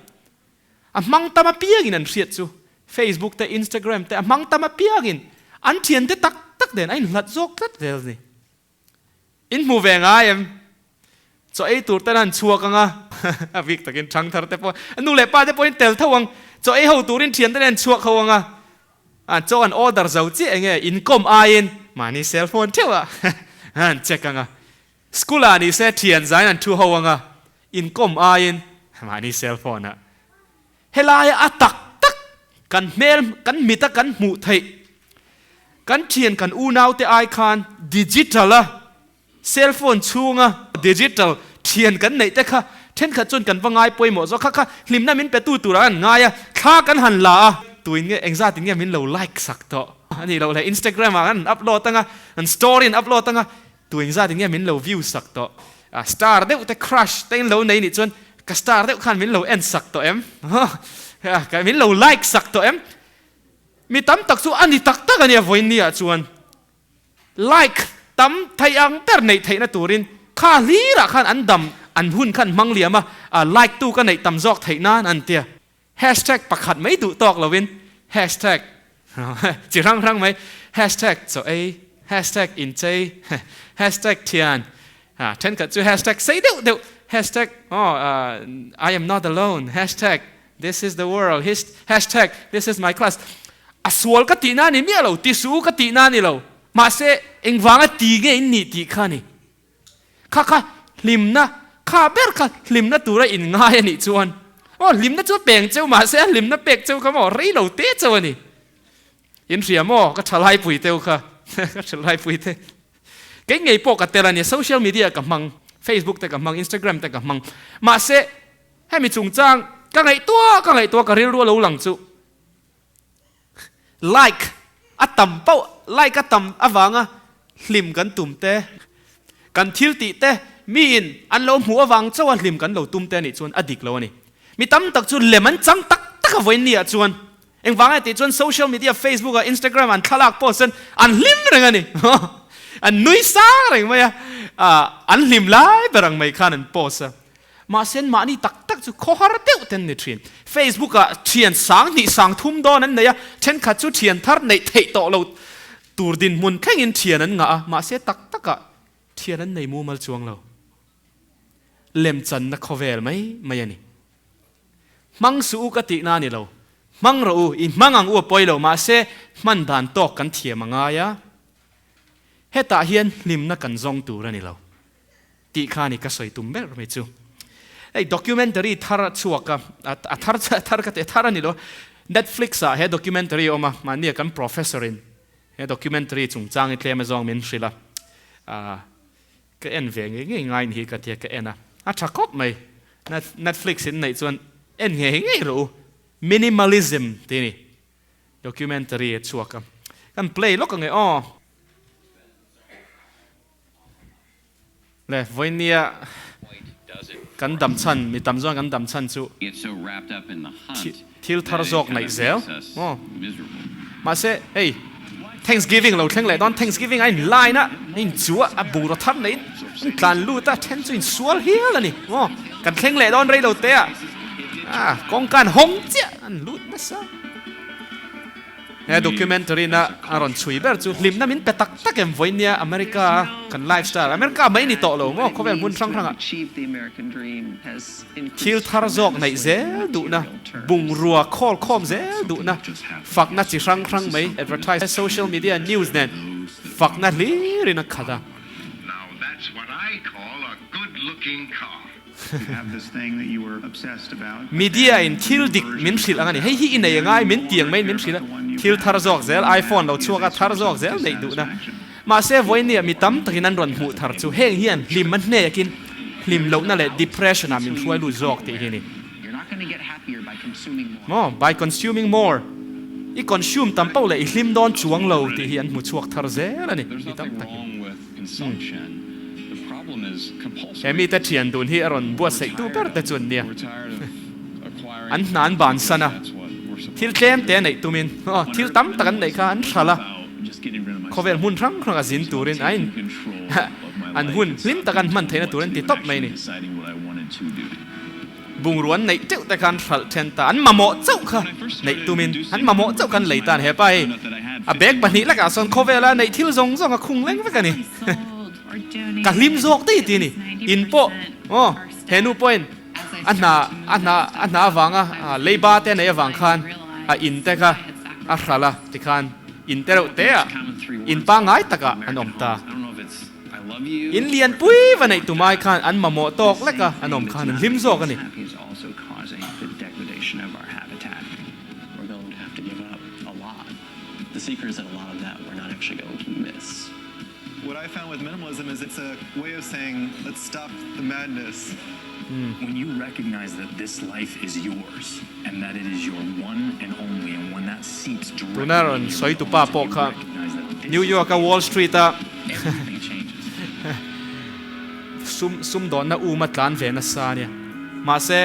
a hmang tam apiangin an hriat chu Facebook te Instagram te a hmang tam apiangin an thiante tak tak nen a inhlat zawk tlat zel a ni. In hmu ve ngai em? Chaw ei tur ten an chhuak ang a, a bik takin thangthar te pawh, nu leh pa te pawhin tel tho ang, chaw ei ho turin thian te nen chhuak ho ang a, an chaw an order zo chiah eng nge inkawm aiin mahni cell phone theuh ah an check ang a, school ah ni se thian zain an thu ho ang a, inkawm aiin mahni cell phone ah. Helaia a tak tak kan hmel kan mita kan hmuh theih kan thian kan unaute ai khan digital a cell phone chhunga digital thian kan neih te kha thenkhat chuan kan va ngai pawimawh zawk kha kha hlimna min pe tu turah an ngai a thla kan han la a tuin nge engzat in nge min lo like sak tawh a nih loh leh Instagram ah an upload anga an story an upload anga Tu engzat in nge min lo view sak tawh? Star deuh te crush te in lo nei nih chuan ka star deuh khan min lo en sak tawh em? Min lo like sak tawh em? Mi tam tak chu a ni tak tak a nia vawiin ni ah chuan like tam theih ang ber neih theihna turin kha hlirah khan an dam an hun khan hmang liam a, like tu ka neih tam zawk theih nan an tia. Hashtag pakhat mai duh tawk lovin hashtag chi hrang hrang mai hashtag chaw ei, hashtag inchei, hashtag thian, thenkhat chu hashtag sei deuh deuh hashtag aw I am not alone, hashtag this is the world, hashtag this is my class. A sual ka tihna a ni miah lo, ti suh u ka tihna a ni lo, mahse engvanga ti nge in nih tih kha a ni. Kha kha hlimna, kha ber kha hlimna tura in ngai a nih chuan aw hlimna chu a peng cheu mahse a hlimna pek cheu kha maw rei lo te cheu a ni. In hria maw ka thalai pui teu kha ka thalai pui te kei ngei pawh ka tel a ni social media ka hmang Facebook te ka hmang Instagram te ka hmang mahse hemi chungchang ka ngaihtuah ka ngaihtuah ka rilru a lo lang chu Like a tam pauh, like a tam avanga hlim kan tum te, kan thil tih te miin an lo hmuh avang chauha hlim kan lo tum te anih chuan a dik lo a ni. Mi tam tak chu lem an chang tak tak a vawiin ni ah chuan engvang nge tih chuan social media Facebook ah Instagram ah an thlalak post chuan an hlim reng a ni. An nui sang reng mai a, an hlim lai ber ang mai khan an post a. Mahse mahni tak tak chu khawhar deuh ten ni thin. Facebook ah thian sang hnih sang thum dawn an nei a, thenkhat chu thian thar neih theih tawh lo tur dinhmun thlengin thian an ngah a, mahse tak takah thian an nei mumal chuang lo. Lemchanna khawvel mai mai a ni. Hmang suh u ka tihna a ni lo. Hmang rawh u, i hmang ang u a pawi lo, mahse hman dan tawk kan thiam a ngai a. Hetah hian hlimna kan zawng tur a ni lo. Tih kha ni ka sawi tum ber mai chu. Hei documentary thar a chhuak a, a thar a thar ka ti a thar a ni lo. Netflix ah he documentary a awm a, mahnia kan professor in he documentary chungchang hi tlem azawng min hrilh a, ah ka en ve ngei ngei ngai ni hi ka tia ka en a, a tha khawp mai. Netflix in neih chuan en ngei ngei rawh u. Minimalism tih a ni. Documentary a chhuak a, kan play lawk ang e aw. Le, vawinia kan dam chhan, mi tam zawng kan dam chhan chu thil thar zawk naih zel maw? Mahse, hei Thanksgiving lo thleng leh dawn, Thanksgiving a in line a, a in chu a, a bungraw thar neihin an tlan lut a, then chu in sual hial a ni maw? Kan thleng leh dawn rei lo te a, ah kawngka an hawng chiah, an lut nasa. He documentary na a rawn chhui ber chu hlimna min pe tak tak em vawiin nia America a kan lifestyle, America mai ni tawh lo maw khawvel hmun hrang hrangah thil thar zawk neih zel duhna, bungrua khawl khawm zel duhna, fakna chi hrang hrang mai advertise social media news nen fakna hlirin a khat a. Media in thil dik min hrilh ang a ni. Hei hi i nei angai min ti ang maiin min hrilh a, thil thar zawk zel iPhone lo chhuak a thar zawk zel neih duhna. Mahse vawinia mi tam takin an rawn hmuh thar chu heng hian hlim a hnekin hlim lohna leh depression ah min hruai lut zawk tih hi a ni. Maw? By consuming more. I consume tam poh leh i hlim dawn chuang lo tih hi an hmu chhuak thar zel a ni mi tam takin. He mite thian dun hi a rawn buatsaihtu ber te chu an nia. An hna an bansan a, thil tlem te neih tumin thil tam tak an neih kha an hral a, khawvel hmun hrang hranga zin turin a in an hun hlim taka an hman theihna tur an ti tawp mai a ni. Bungrua an neih teuh te khan hralh then ta, an mamawh chauh kha neih tumin an mamawh chauh khan lei tan hepa hei a bag pahnih lakah sawn khawvela neih thil zawng zawng a khung leng vek a ni. Ka hlim zawk daih ti a ni. In pawh aw he nu pawhin a hna a hna a hna avanga leiba te a neih avang khan a in te kha a hralh a tikhan in te reuh te ah in pangngai takah an awm ta. In lianpui va neih tumai khan an mamawh tawk lek a, an awm khan an hlim zawk a ni. Tuna rawn sawi tupa pawh kha New York a Wall Street a sum sumdawnna um a tlan ve nasa a nia. Mahse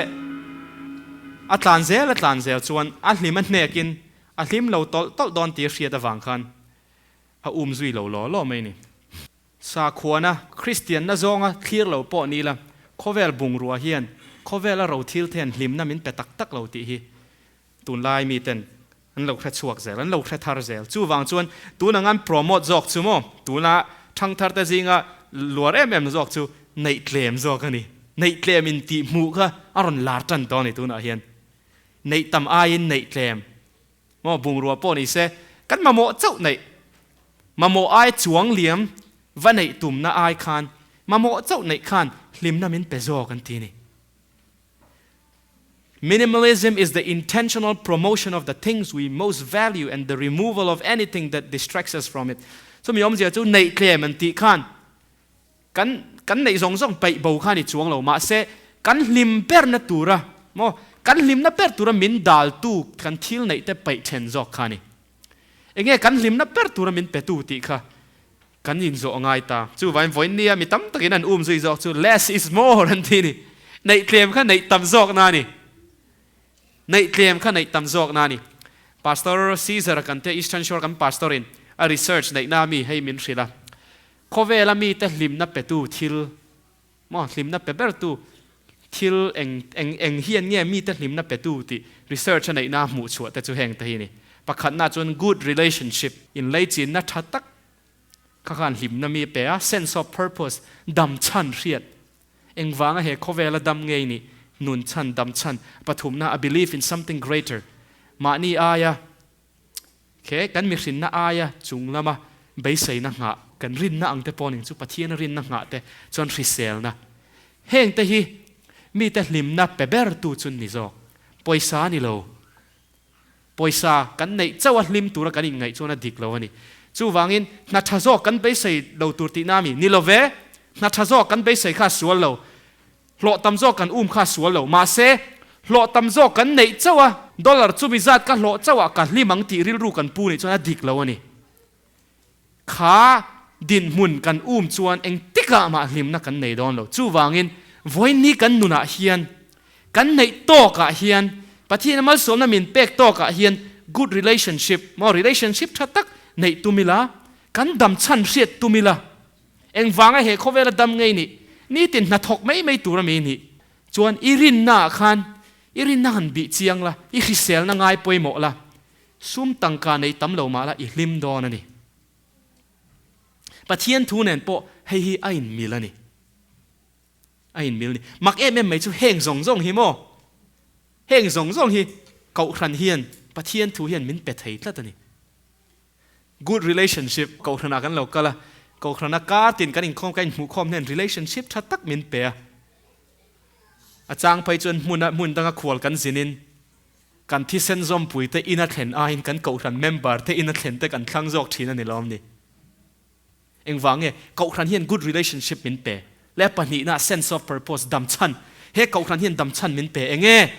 a tlan zel a tlan zel chuan a hlim a hnekin a hlim lo tawlh tawlh dawn tih a hriat avang khan a um zui lo law law mai a ni. Sakhuana, Kristianna zawnga thlir lo pawh ni ila, khawvel bungrua hian khawvela ro thil te hian hlimna min pe tak tak lo tih hi tunlai miten an lo hre chhuak zel, an lo hre thar zel. Chuvang chuan tun ang an promote zawk chu maw, tuna thangthar te zinga luar em em zawk chu neih tlem zawk a ni. Neih tlem intih hmuh kha a rawn lar tan tawh a ni tunah hian. Neih tam aiin neih tlem. Maw bungrua pawh ni se, kan mamawh chauh neih, mamawh ai chuang liam va neih tumna ai khan mamawh chauh neih khan hlimna min pe zawk an ti a ni. Minimalism is the intentional promotion of the things we most value and the removal of anything that distracts us from it. Chumi awmzia chu neih tlem an tih khan Kan kan neih zawng zawng paih bo kha ni chuang lo, mahse kan hlim berna tura maw kan hlimna ber tura min daltu kan thil neih te paih then zawk kha ni. Enge kan hlimna ber tura min petu tih kha kan inzawh ngai ta. Chuvain vawiin nia mi tam takin an um zui zawk chu less is more an ti ni. Neih tlem kha neih tam zawkna a ni. Neih tlem kha neih tam zawkna a ni. Pastor Caesar kan tia Eastern Shore kan pastor in a research neihna mi hei min hrilh a. Khawvela mite hlimna petu thil maw, hlimna pe bertu thil eng eng eng hian nge mite hlimna petu tih research a neihna hmuh chhuah te chu heng te hi a ni. Pakhatna chuan good relationship, inleichinna tha tak kha khan hlimna mi pe a, sense of purpose, dam chhan hriat, engvanga he khawvela dam ngei nih, nun chhan, dam chhan, pathumna a belief in something greater, mahni aia He kan mihrinna aia chung lama beiseina nghah, kan rinna ang te pawh ning chu Pathiana rinna nghah te chuan hriselna. Heng te hi mite hlimna pe ber tu chu ni zawk. Pawisa a ni lo. Pawisa kan neih chauh a hlim tura kan inngaih chuan a dik lo a ni. Chuvangin hna tha zawk kan beisei lo tur tihna a mi? Ni lo ve. Hna tha zawk kan beisei kha a sual lo. Hlawh tam zawk kan um kha a sual lo. Mahse, hlawh tam zawk kan neih chauh a, dollar chumi zat ka hlawh chauh ah ka hlim ang tih rilru kan pu nih chuan a dik lo a ni. Kha dinhmun kan um chuan engtikah mah hlimna kan nei dawn lo. Chuvangin, vawiinni kan nunah hian, kan neih tawkah hian, Pathian malsawmna min pek tawkah hian good relationship, maw relationship tha tak neih tum ila, kan dam chhan hriat tum ila, Engvanga he khawvela dam ngei nih, nitin hnathawk mai mai tur ami nih chuan i rinna ah khan i rinna han bih chiang la, i hriselna ngai pawimawh la. Sum tangka nei tam lo mah la i hlim dawn a ni. Pathian thu nen pawh hei hi a inmil a ni. A inmil ni. Mak em em mai chu heng zawng zawng hi maw? Heng zawng zawng hi Kohhran hian Pathian thu hian min pe thei tlat a ni. Good relationship, Kohhranah kan lo kal a, Kohhrana kar tin kan inkhawm kan inhmuhkhawm hnen relationship tha tak min pe a. A chang phei chuan hmuna hmun danga khual kan zinin kan thisen zawmpui te ina thlen aiin kan Kohhran member te ina thlen te kan thlang zawk thin a ni lawm ni. Engvang nge Kohhran hian good relationship min pe? Leh pahnihna sense of purpose, damchhan. He Kohhran hian damchhan min pe enge?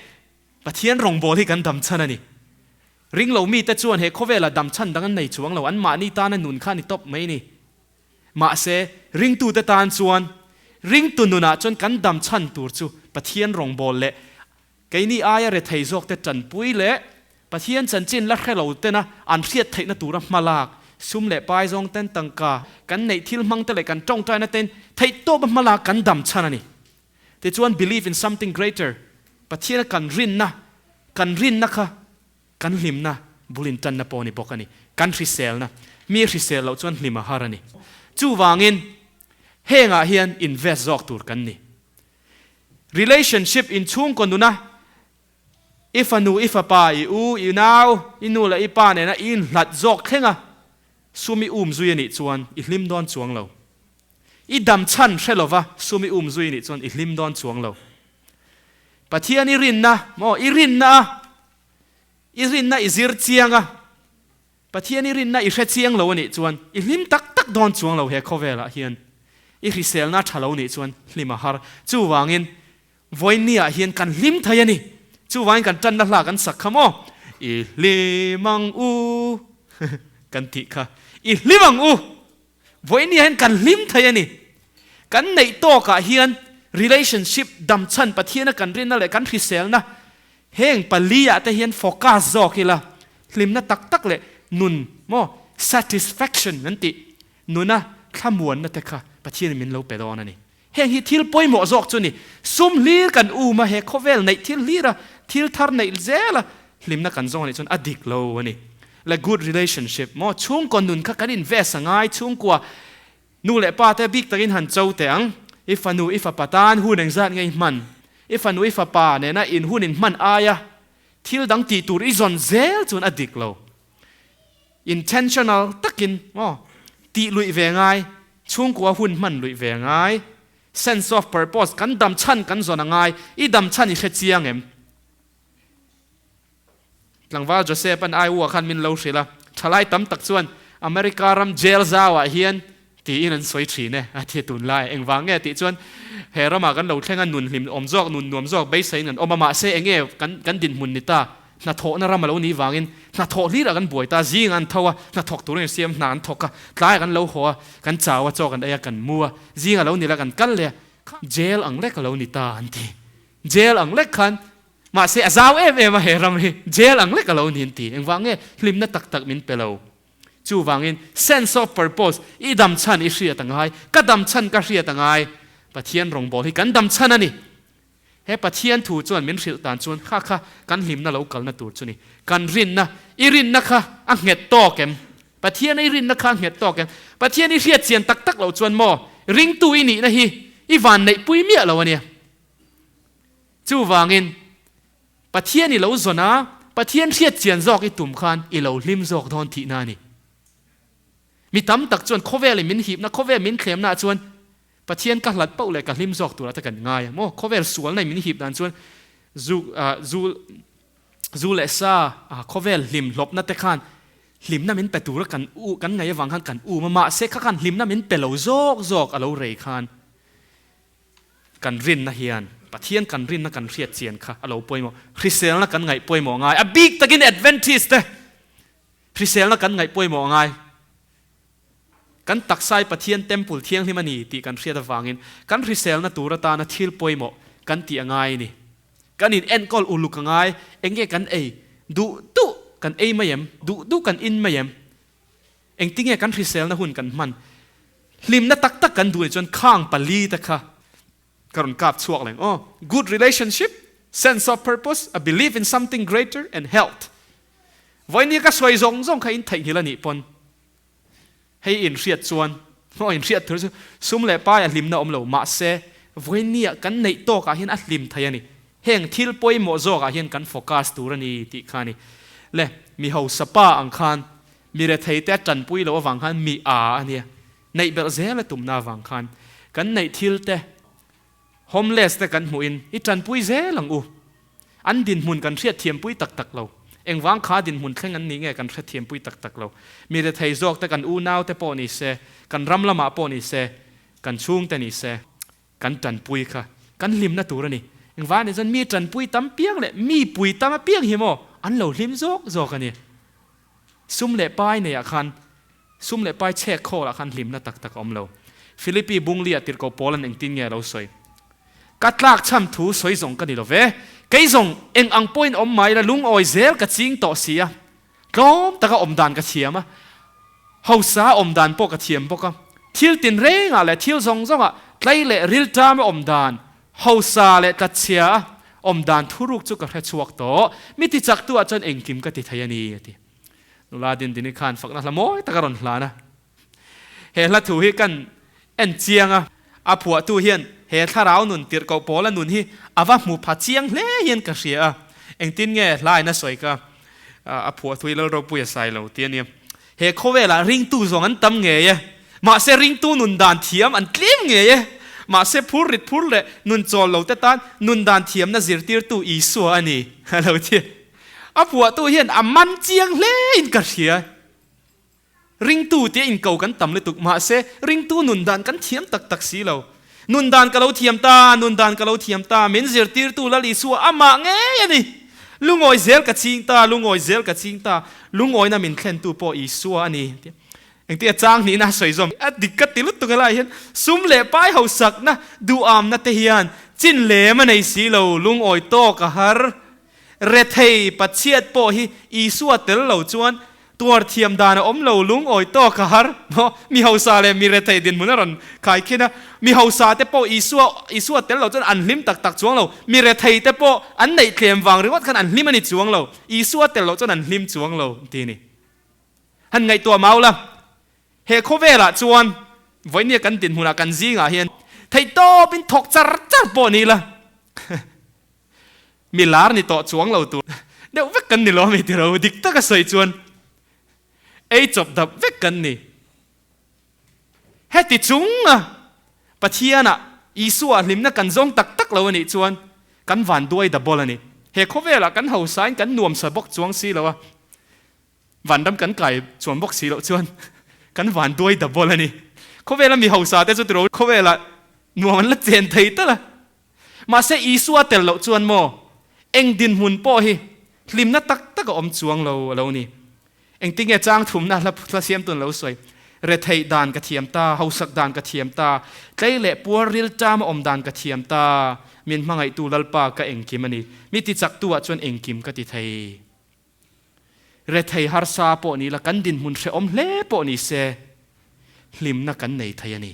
Pathian rawngbâwl hi kan damchhan a ni. Ringlo mite chuan he khawvêlah damchhan dang an nei chuang lo, anmahni tâna nun kha a ni tawp mai ni. Mahse, ringtute tân chuan, ringtu nunah chuan kan damchhan tûr chu Pathian rawngbâwl leh keini aia rethei zawkte ṭanpui leh Pathian chanchin la hre lo tena an hriat theihna tûra hma lâk, sum leh pai zawng ten tangka kan neih thil hmangte leh kan ṭawngṭaina ten theihtawpa hma lâk kan damchhan a ni. Tichuan believe in something greater, Pathiana kan rinna, kan rinna kha kan hlimna bul intanna pawh a ni bawk a ni. Kan hriselna, mi hrisel loh chuan hlim a har a ni. Chuvangin hengah hian invest zawk tur kan ni. Relationship, inchhungkaw nuna i fanu, i fapa, i u, i nau, i nu leh i pa nena i inhlat zawk thlenga sum i um zui a nih chuan i hlim dawn chuang lo. I dam chhan hre lova sum i um zui nih chuan i hlim dawn chuang lo. Pathian i rinna maw? I rinna a, i rinna i zir chiang a, Pathian i rinna i hre chiang lo a nih chuan i hlim tak tak dawn chuang lo he khawvelah hian. I hriselna tha lo nih chuan hlim a har. Chuvangin Vawiinniah hian kan hlim thei a ni. Chuvangin kan tanna hla kan sak kha maw? I hlim ang u kan tih kha. I hlim ang u! Vawiinniah hian kan hlim thei a ni. Kan neih tawkah hian relationship damchhan Pathiana kan rinna leh kan hriselna heng paliah te hian focus zawk ila hlimna tak tak leh nun maw satisfaction kan tih nuna thlamuanna te kha Pathianin min lo pe dawn a ni. Heng hi thil pawimawh zawk chu ni. Sum hlir kan um a, he khawvel neih thil hlir a, thil thar neih zel a, hlimna kan zawng anih chuan a dik lo a ni. Le good relationship maw, chhungkaw nun kha kan invest a ngai, chhungkua nu leh pa te bik takin han cho teh ang, i fanu i fapa tan hun engzat nge i hman, i fanu i fapa nena in hun in hman aia thil dang tih tur i zawn zel chuan a dik lo. Intentional takin maw tih luih ve ngai, chhungkua hun hman luih ve ngai, sense of purpose kan dam chhan kan zawn a ngai, i dam chhan i hre chiang em? Tlangval Joseph an Iowa khan min lo hrilh a, thalai tam tak chuan America ram jail zauah hian tiin an sawi thin e a ti tunlai. Engvang nge tih chuan he ramah kan lo thleng a, nun hlim awm zawk, nun nuam zawk beiseiin kan awm a, mahse enge kan kan dinhmun ni ta, hnathawhna ram a lo nih vangin hnathawh hlirah kan buai ta, zing an tho a, hnathawk turin an siam, hna an thawk a, tlaiah kan lo haw a, kan chau a, chaw kan ei a, kan mu a, zing a lo ni la kan kal leh a, jail ang lek a lo ni ta an ti. Jail ang lek khan mahse a zau em em a he ram hi, jail ang lek a lo ni an ti. Engvang nge hlimna tak tak min pe lo. Chuvangin sense of purpose, i dam chhan i hriat a ngai, ka dam chhan ka hriat a ngai, Pathian rawngbâwl hi kan dam chhan a ni. He Pathian thu chuan min hrilh tân chuan kha kha kan hlimna lo kalna tûr chu ni. Kan rinna, i rinna kha a nghet tâwk em? Pathiana i rinna kha a nghet tâwk em? Pathian i hriat chian tak tak loh chuan maw, ringtu i nihna hi i vanneihpui miah lo a nia. Chuvangin Pathian i lo zawn a, Pathian hriat chian zawk i tum khan i lo hlim zawk dawn thihna a ni. Mi tam tak chuan khawvel in min hipna, khawvel min thlemna ah chuan Pathian ka hlat pauh leh ka hlim zawk turah te kan ngai a maw? Khawvel sualna in min hip dan chuan zu, zu, zu leh sa, khawvel hlim hlawpna te khan hlimna min pe tura kan u, kan ngaih avang khan kan um a, mahse kha khan hlimna min pe lo zawk zawk a lo rei khan. Kan rinna hian Pathian kan rinna kan hriat chian kha a lo pawimawh. Hriselna kan ngaih pawimawh ngai. A bik takin Adventist te hriselna kan ngaih pawimawh ngai. Kan taksai Pathian temple thianghlim a ni tih kan hriat avangin kan hriselna tur atana thil pawimawh kan tih a ngai a ni. Kan in enkawl uluk a ngai. Enge kan ei? Duh duh kan ei mai em? Duh duh kan in mai em? Engtinge kan hriselna hun kan hman? Hlimna tak tak kan duh nih chuan khang pali te kha ka rawn kap chhuak leng aw. Good relationship, sense of purpose, a belief in something greater and health. Vawinia ka sawi zawng zawng kha in theihnghilh a nih pawn hei in hriat chuan maw in hriat tur chu sum leh pai a hlimna awm lo mahse vawinia kan neih tawkah hian a hlim thei a ni. Heng thil pawimawh zawkah hian kan focus tur a ni tih kha a ni. Le mi hausa pa ang khan mi rethei te a tanpui loh avang khan mi a a nia. Neih belh zel a tumna avang khan kan neih thil te homeless te kan hmuhin i tanpui zel ang u. An dinhmun kan hriatthiampui tak tak lo. Engvang kha dinhmun thleng an nih nge kan hrethiampui tak tak lo. Mi rethei zawk te kan unau te pawh ni se, kan ram lamah pawh ni se, kan chhung te ni se, kan tanpui kha kan hlimna tur a ni. Engvang nih chuan mi tanpui tam piang leh mi pui tam apiang hi maw an lo hlim zawk zawk a ni. Sum leh pai neiah khan Sum leh pai chhek khawlah khan hlimna tak tak a awm lo. Philippi Bunglia tirhkoh Paula'n engtin nge a lo sawi? Ka tlak chhan thu sawi zawng ka ni lo ve. Kei zawng eng ang pawhin awm mai la lungawi zel ka ching tawh si a. Tlawm taka awm dan ka thiam a, hausa awm dan pawh ka thiam bawk a. Thil tinrengah leh thil zawng zawngah tlai leh rilṭama awm dan, hausa leh tlatchhia a awm dan thuruk chu ka hre chhuak tawh. Mi tichaktu-ah chuan engkim ka ti thei a ni, a ti. Nula Dindini khan fakna hla mawi tak a rawn hlan a. He hla thu hi kan en chiang a. A phuahtu hian he thlarau nun tirhkoh pawla nun hi a va hmu pha chiang hle hian ka hria a. Engtin nge hla in a sawi ka a phuah thu hi Lalropui a sai lo ti a nia. He khawvelah ringtu zawng an tam ngei e. Mahse ringtu nun dan thiam an tlem ngei e. Mahse phur rit phur leh nun chawl lo te tan nun dan thiamna zirtirtu Isua a ni a lo ti. A phuahtu hian a man chiang hle in ka hria. Ringtu tia inko kan tam lutuk mahse ringtu nun dan kan thiam tak tak si lo. Nun dan ka lo thiam ta, nun dan ka lo thiam ta, min zirtirtu Lal Isua amah ngei a ni. Lungawi zel ka ching ta, lungawi zel ka ching ta, lungawina min thlentu pawh Isua a ni. Engtia chang hnihna a sawi zawm? A dik ka ti lutuk helaiah hian sum leh pai hausakna duhamna te hian chin lem a nei si lo, lungawi tawk a har. Rethei Pathiat pawh hi Isua tel lo chuan tuar thiam dan a awm lo, lungawi tawk a har. Maw? Mi hausa leh mi rethei dinhmun a rawn khai khin a. Mi hausa te pawh Isua Isua tel lo chuan an hlim tak tak chuang lo. Mi rethei te pawh an neih tlem vang ringawt khan an hlim a ni chuang lo. Isua tel lo chuan an hlim chuang lo ti ni. Han ngaihtuah mau la. He khawvelah chuan vawinia kan dinhmunah kan zingah hian theihtawpin thawk char char pawh ni ila. Mi lar ni tawh chuang lo tur deuh vek kan ni lo ami tiro dik taka sawi chuan ei chawp dap vek kan ni. Heti chunga Pathianah Isua hlimna kan zawng tak tak lo anih chuan kan van duai da bawl a ni. He khawvelah kan hausain kan nuamsa bawk chuang si lo a, vanram kan kai chuan bawk si loh chuan kan van duai da bawl a ni. Khawvela mi hausa te chu tiro khawvelah nuam an la chen thei tal a. Mahse Isua tel loh chuan maw eng dinhmun pawh hi hlimna tak tak a awm chuang lo a lo ni. Engtinge chang thumna hla hla siamtu an lo sawi? Retheih dan ka thiam ta, hausak dan ka thiam ta, tlei leh puar rilṭam a awm dan ka thiam ta, min hmangaihtu Lalpa ka engkim a ni, mi tichaktu ah chuan engkim ka ti thei. Rethei harsa pawh ni la, kan dinhmun hrehawm hle pawh ni se, hlimna kan nei thei a ni.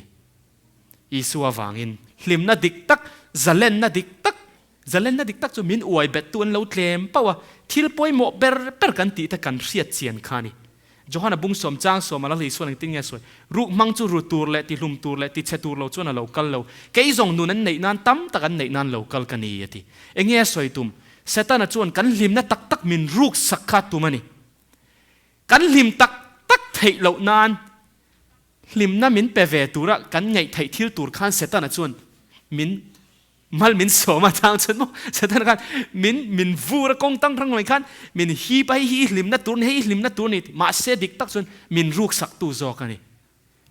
Isua vangin hlimna dik tak, zalenna dik tak, zalenna dik tak chu min uai bettu an lo tlem pauh a, thil pawimawh ber ber kan tih te kan hriat chian kha a ni. Johana bung sawm chang sawm a la Isuan engtin nge a sawi? Ruk hmang chu ru tur leh tihlum tur leh tichhe tur lo chuan a lo kal lo. Kei zawng nun an neih nan tam tak an neih nan lo kal ka ni a ti. Enge a sawi tum? Setana chuan kan hlimna tak tak min ruk sak kha tum a ni. Kan hlim tak tak theih loh nan Hlimna min pe ve tura kan ngaih theih thil tur khan Setana chuan min mal min sawm a chang chuan maw Setana khan min min vur a kawng tang rang mai khan min hip a hei hi i hlimna tur ni hei i hlimna tur ni mahse dik tak chuan min ruk sak tu zawk a ni.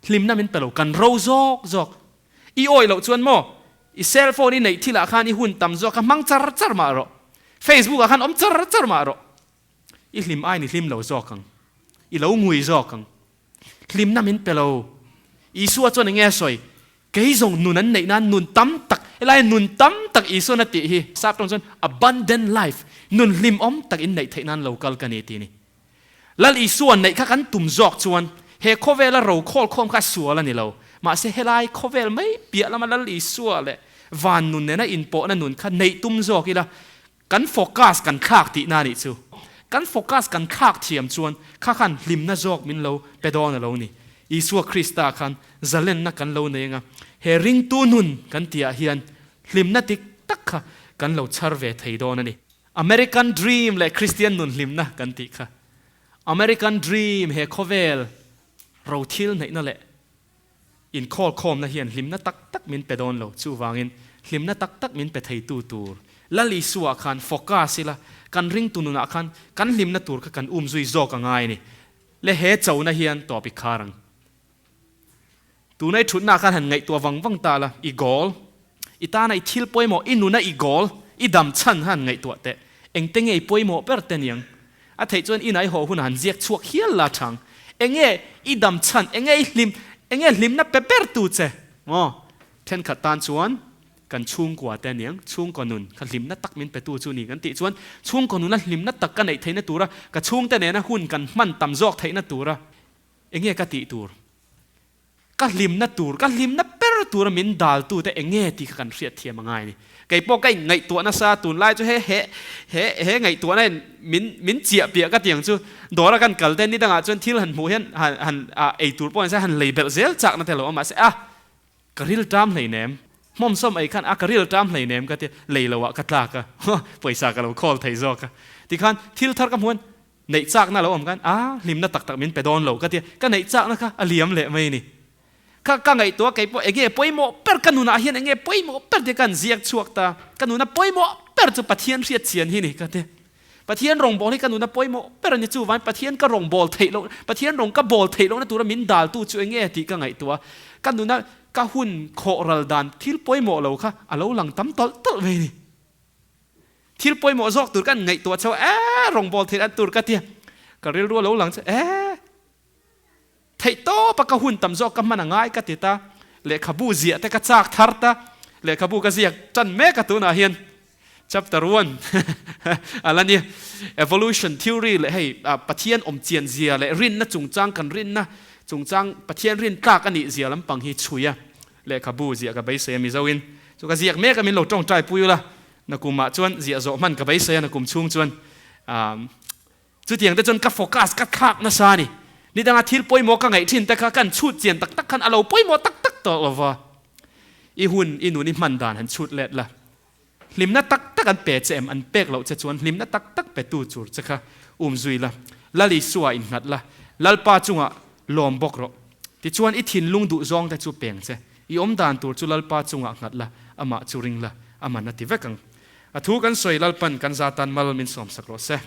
Hlimna min pe lo kan ro zawk zawk i awih loh chuan maw i cell phone i neih thilah khan i hun tam zawk kha hmang char char mah rawh Facebook ah khan awm char char mah rawh i hlim aiin i hlim lo zawk ang i lo ngui zawk ang. Hlimna min pe lo. Isua chuan enge a sawi? Kei zawng nun an neih nan nun tam tak, helai nun tam tak Isuan a tih hi, sap tawng chuan abundant life, nun hlimawm tak in neih theih nan lo kal ka ni tih a ni. Lal Isua neih kha kan tum zawk chuan he khawvela ro khawlkhawm kha sual a ni lo. Mahse helai khawvel mai piah lama Lal Isua leh van nun nena inpawhna nun kha neih tum zawk ila, Kan focus kan thlak tihna nih chu. Kan focus kan thlak thiam chuan kha khan hlimna zawk min lo pe dawn a lo ni. Isua Krista khan zalenna kan lo nei anga he ringtu nun kan tihah hian hlimna dik tak kha kan lo chhar ve thei dawn a ni. American Dream leh Kristian nun hlimna kan tih kha. American Dream he khawvel rothil neihna leh Inkhawlkhawmna hian hlimna tak tak min pe dawn lo. Chuvangin, hlimna tak tak min pe theitu tur Lal Isua khan focus ila, kan ringtu nunah khan kan hlimna tur kha kan um zui zawk a ngai a ni. Le he chona hian tawp i khar ang. Tuna i thutna khan han ngaihtuah vang vang ta la, i goal, i tana i thil pawimawh, i nuna i goal, i dam chhan kha han ngaihtuah teh. Engte nge i pawimawh ber te niang? A theih chuan inah i haw hunah han ziak chhuak hial la chang. Enge i dam chhan, enge i hlim, enge hlimna pe ber tu che? Maw? Thenkhat tan chuan kan chhungkua te aniang, chhungkaw nun kha hlimna tak min pe tu chu ni kan tih chuan chhungkaw nuna hlimna tak ka neih theihna tura ka chhungte nena hun kan hman tam zawk theihna tura enge ka tih tur? Ka hlimna tur, ka hlimna ber tura min daltute eng nge tih kha kan hriat thiam a ngai a ni. Kei pawh ka inngaihtuah nasa, tunlai chu he he he he ngaihtuahna in min min chiah piah ka ti ang chu. Dawra kan kal te ni dangah chuan thil han hmuh hian han han ah ei tur pawh ni se han lei belh zel chakna te lo awm mahse a ka ril ṭam hleinem, hmawmsawm ei khan a ka ril ṭam hleinem ka ti lei lo ah ka tlak a, pawisa ka lo khawl thei zawk a. Tikhan thil thar ka hmuh hian Neih chakna lo awm khan a hlimna tak tak min pe dawn lo ka ti a, ka neih chakna kha a liam leh mai a ni. Kha ka ngaihtuah kei pawh enge pawimawh ber ka nunah hian enge pawimawh ber tia ka han ziak chhuak ta, ka nuna pawimawh ber chu Pathian hriat chian hi ni ka ti. Pathian rawngbâwl hi ka nuna pawimawh ber a ni, chuvangin Pathian ka rawngbâwl theih loh, Pathian rawng ka bâwl theih lohna tura min daltu chu enge tih ka ngaihtuah a, ka nuna ka hun khawh ral dan thil pawimawh lo kha a lo lang tam tawlh tawlh mai a ni. Thil pawimawh zawk tur kan ngaihtuah chho e, rawngbâwl theih an tur ka ti a, ka rilru a lo lang chu e, theih tawpa ka hun tam zawk ka hman a ngai ka ti ta, lehkhabu ziah te ka chak thar ta, lehkhabu ka ziak tan mek a tunah hian chapter one a la nia, evolution theory leh hei Pathian awm chian zia leh rinna chungchang kan rinna chungchang Pathian rin tlak a nih zia lampang hi chhui a, lehkhabu ziah ka beisei a Mizoin chu ka ziak mek a min lo tawngtai pui ula. Nakumah chuan ziah zawh hman ka beisei a, nakum chhung chuan chutiang te chuan ka focus ka thlak nasa a ni. Ni danga thil pawimawh ka ngaih thin te kha kan chhut chian tak tak khan a lo pawimawh tak tak tawh lo va. I hun, i nun i hman dan han chhut let la. Hlimna tak tak an pe che em? An pek loh che chuan hlimna tak tak pe tu chur che kha um zui la. Lal Isua innghat la, Lalpa chungah lawm bawk rawh. Tichuan i thinlung duh zawng te chu peng che. I awm dan tur chu Lalpa chungah nghat la, amah chu ring la, a man a ti vek ang. A thu kan sawi Lalpan kan za tan mal min sawmsak rawh se.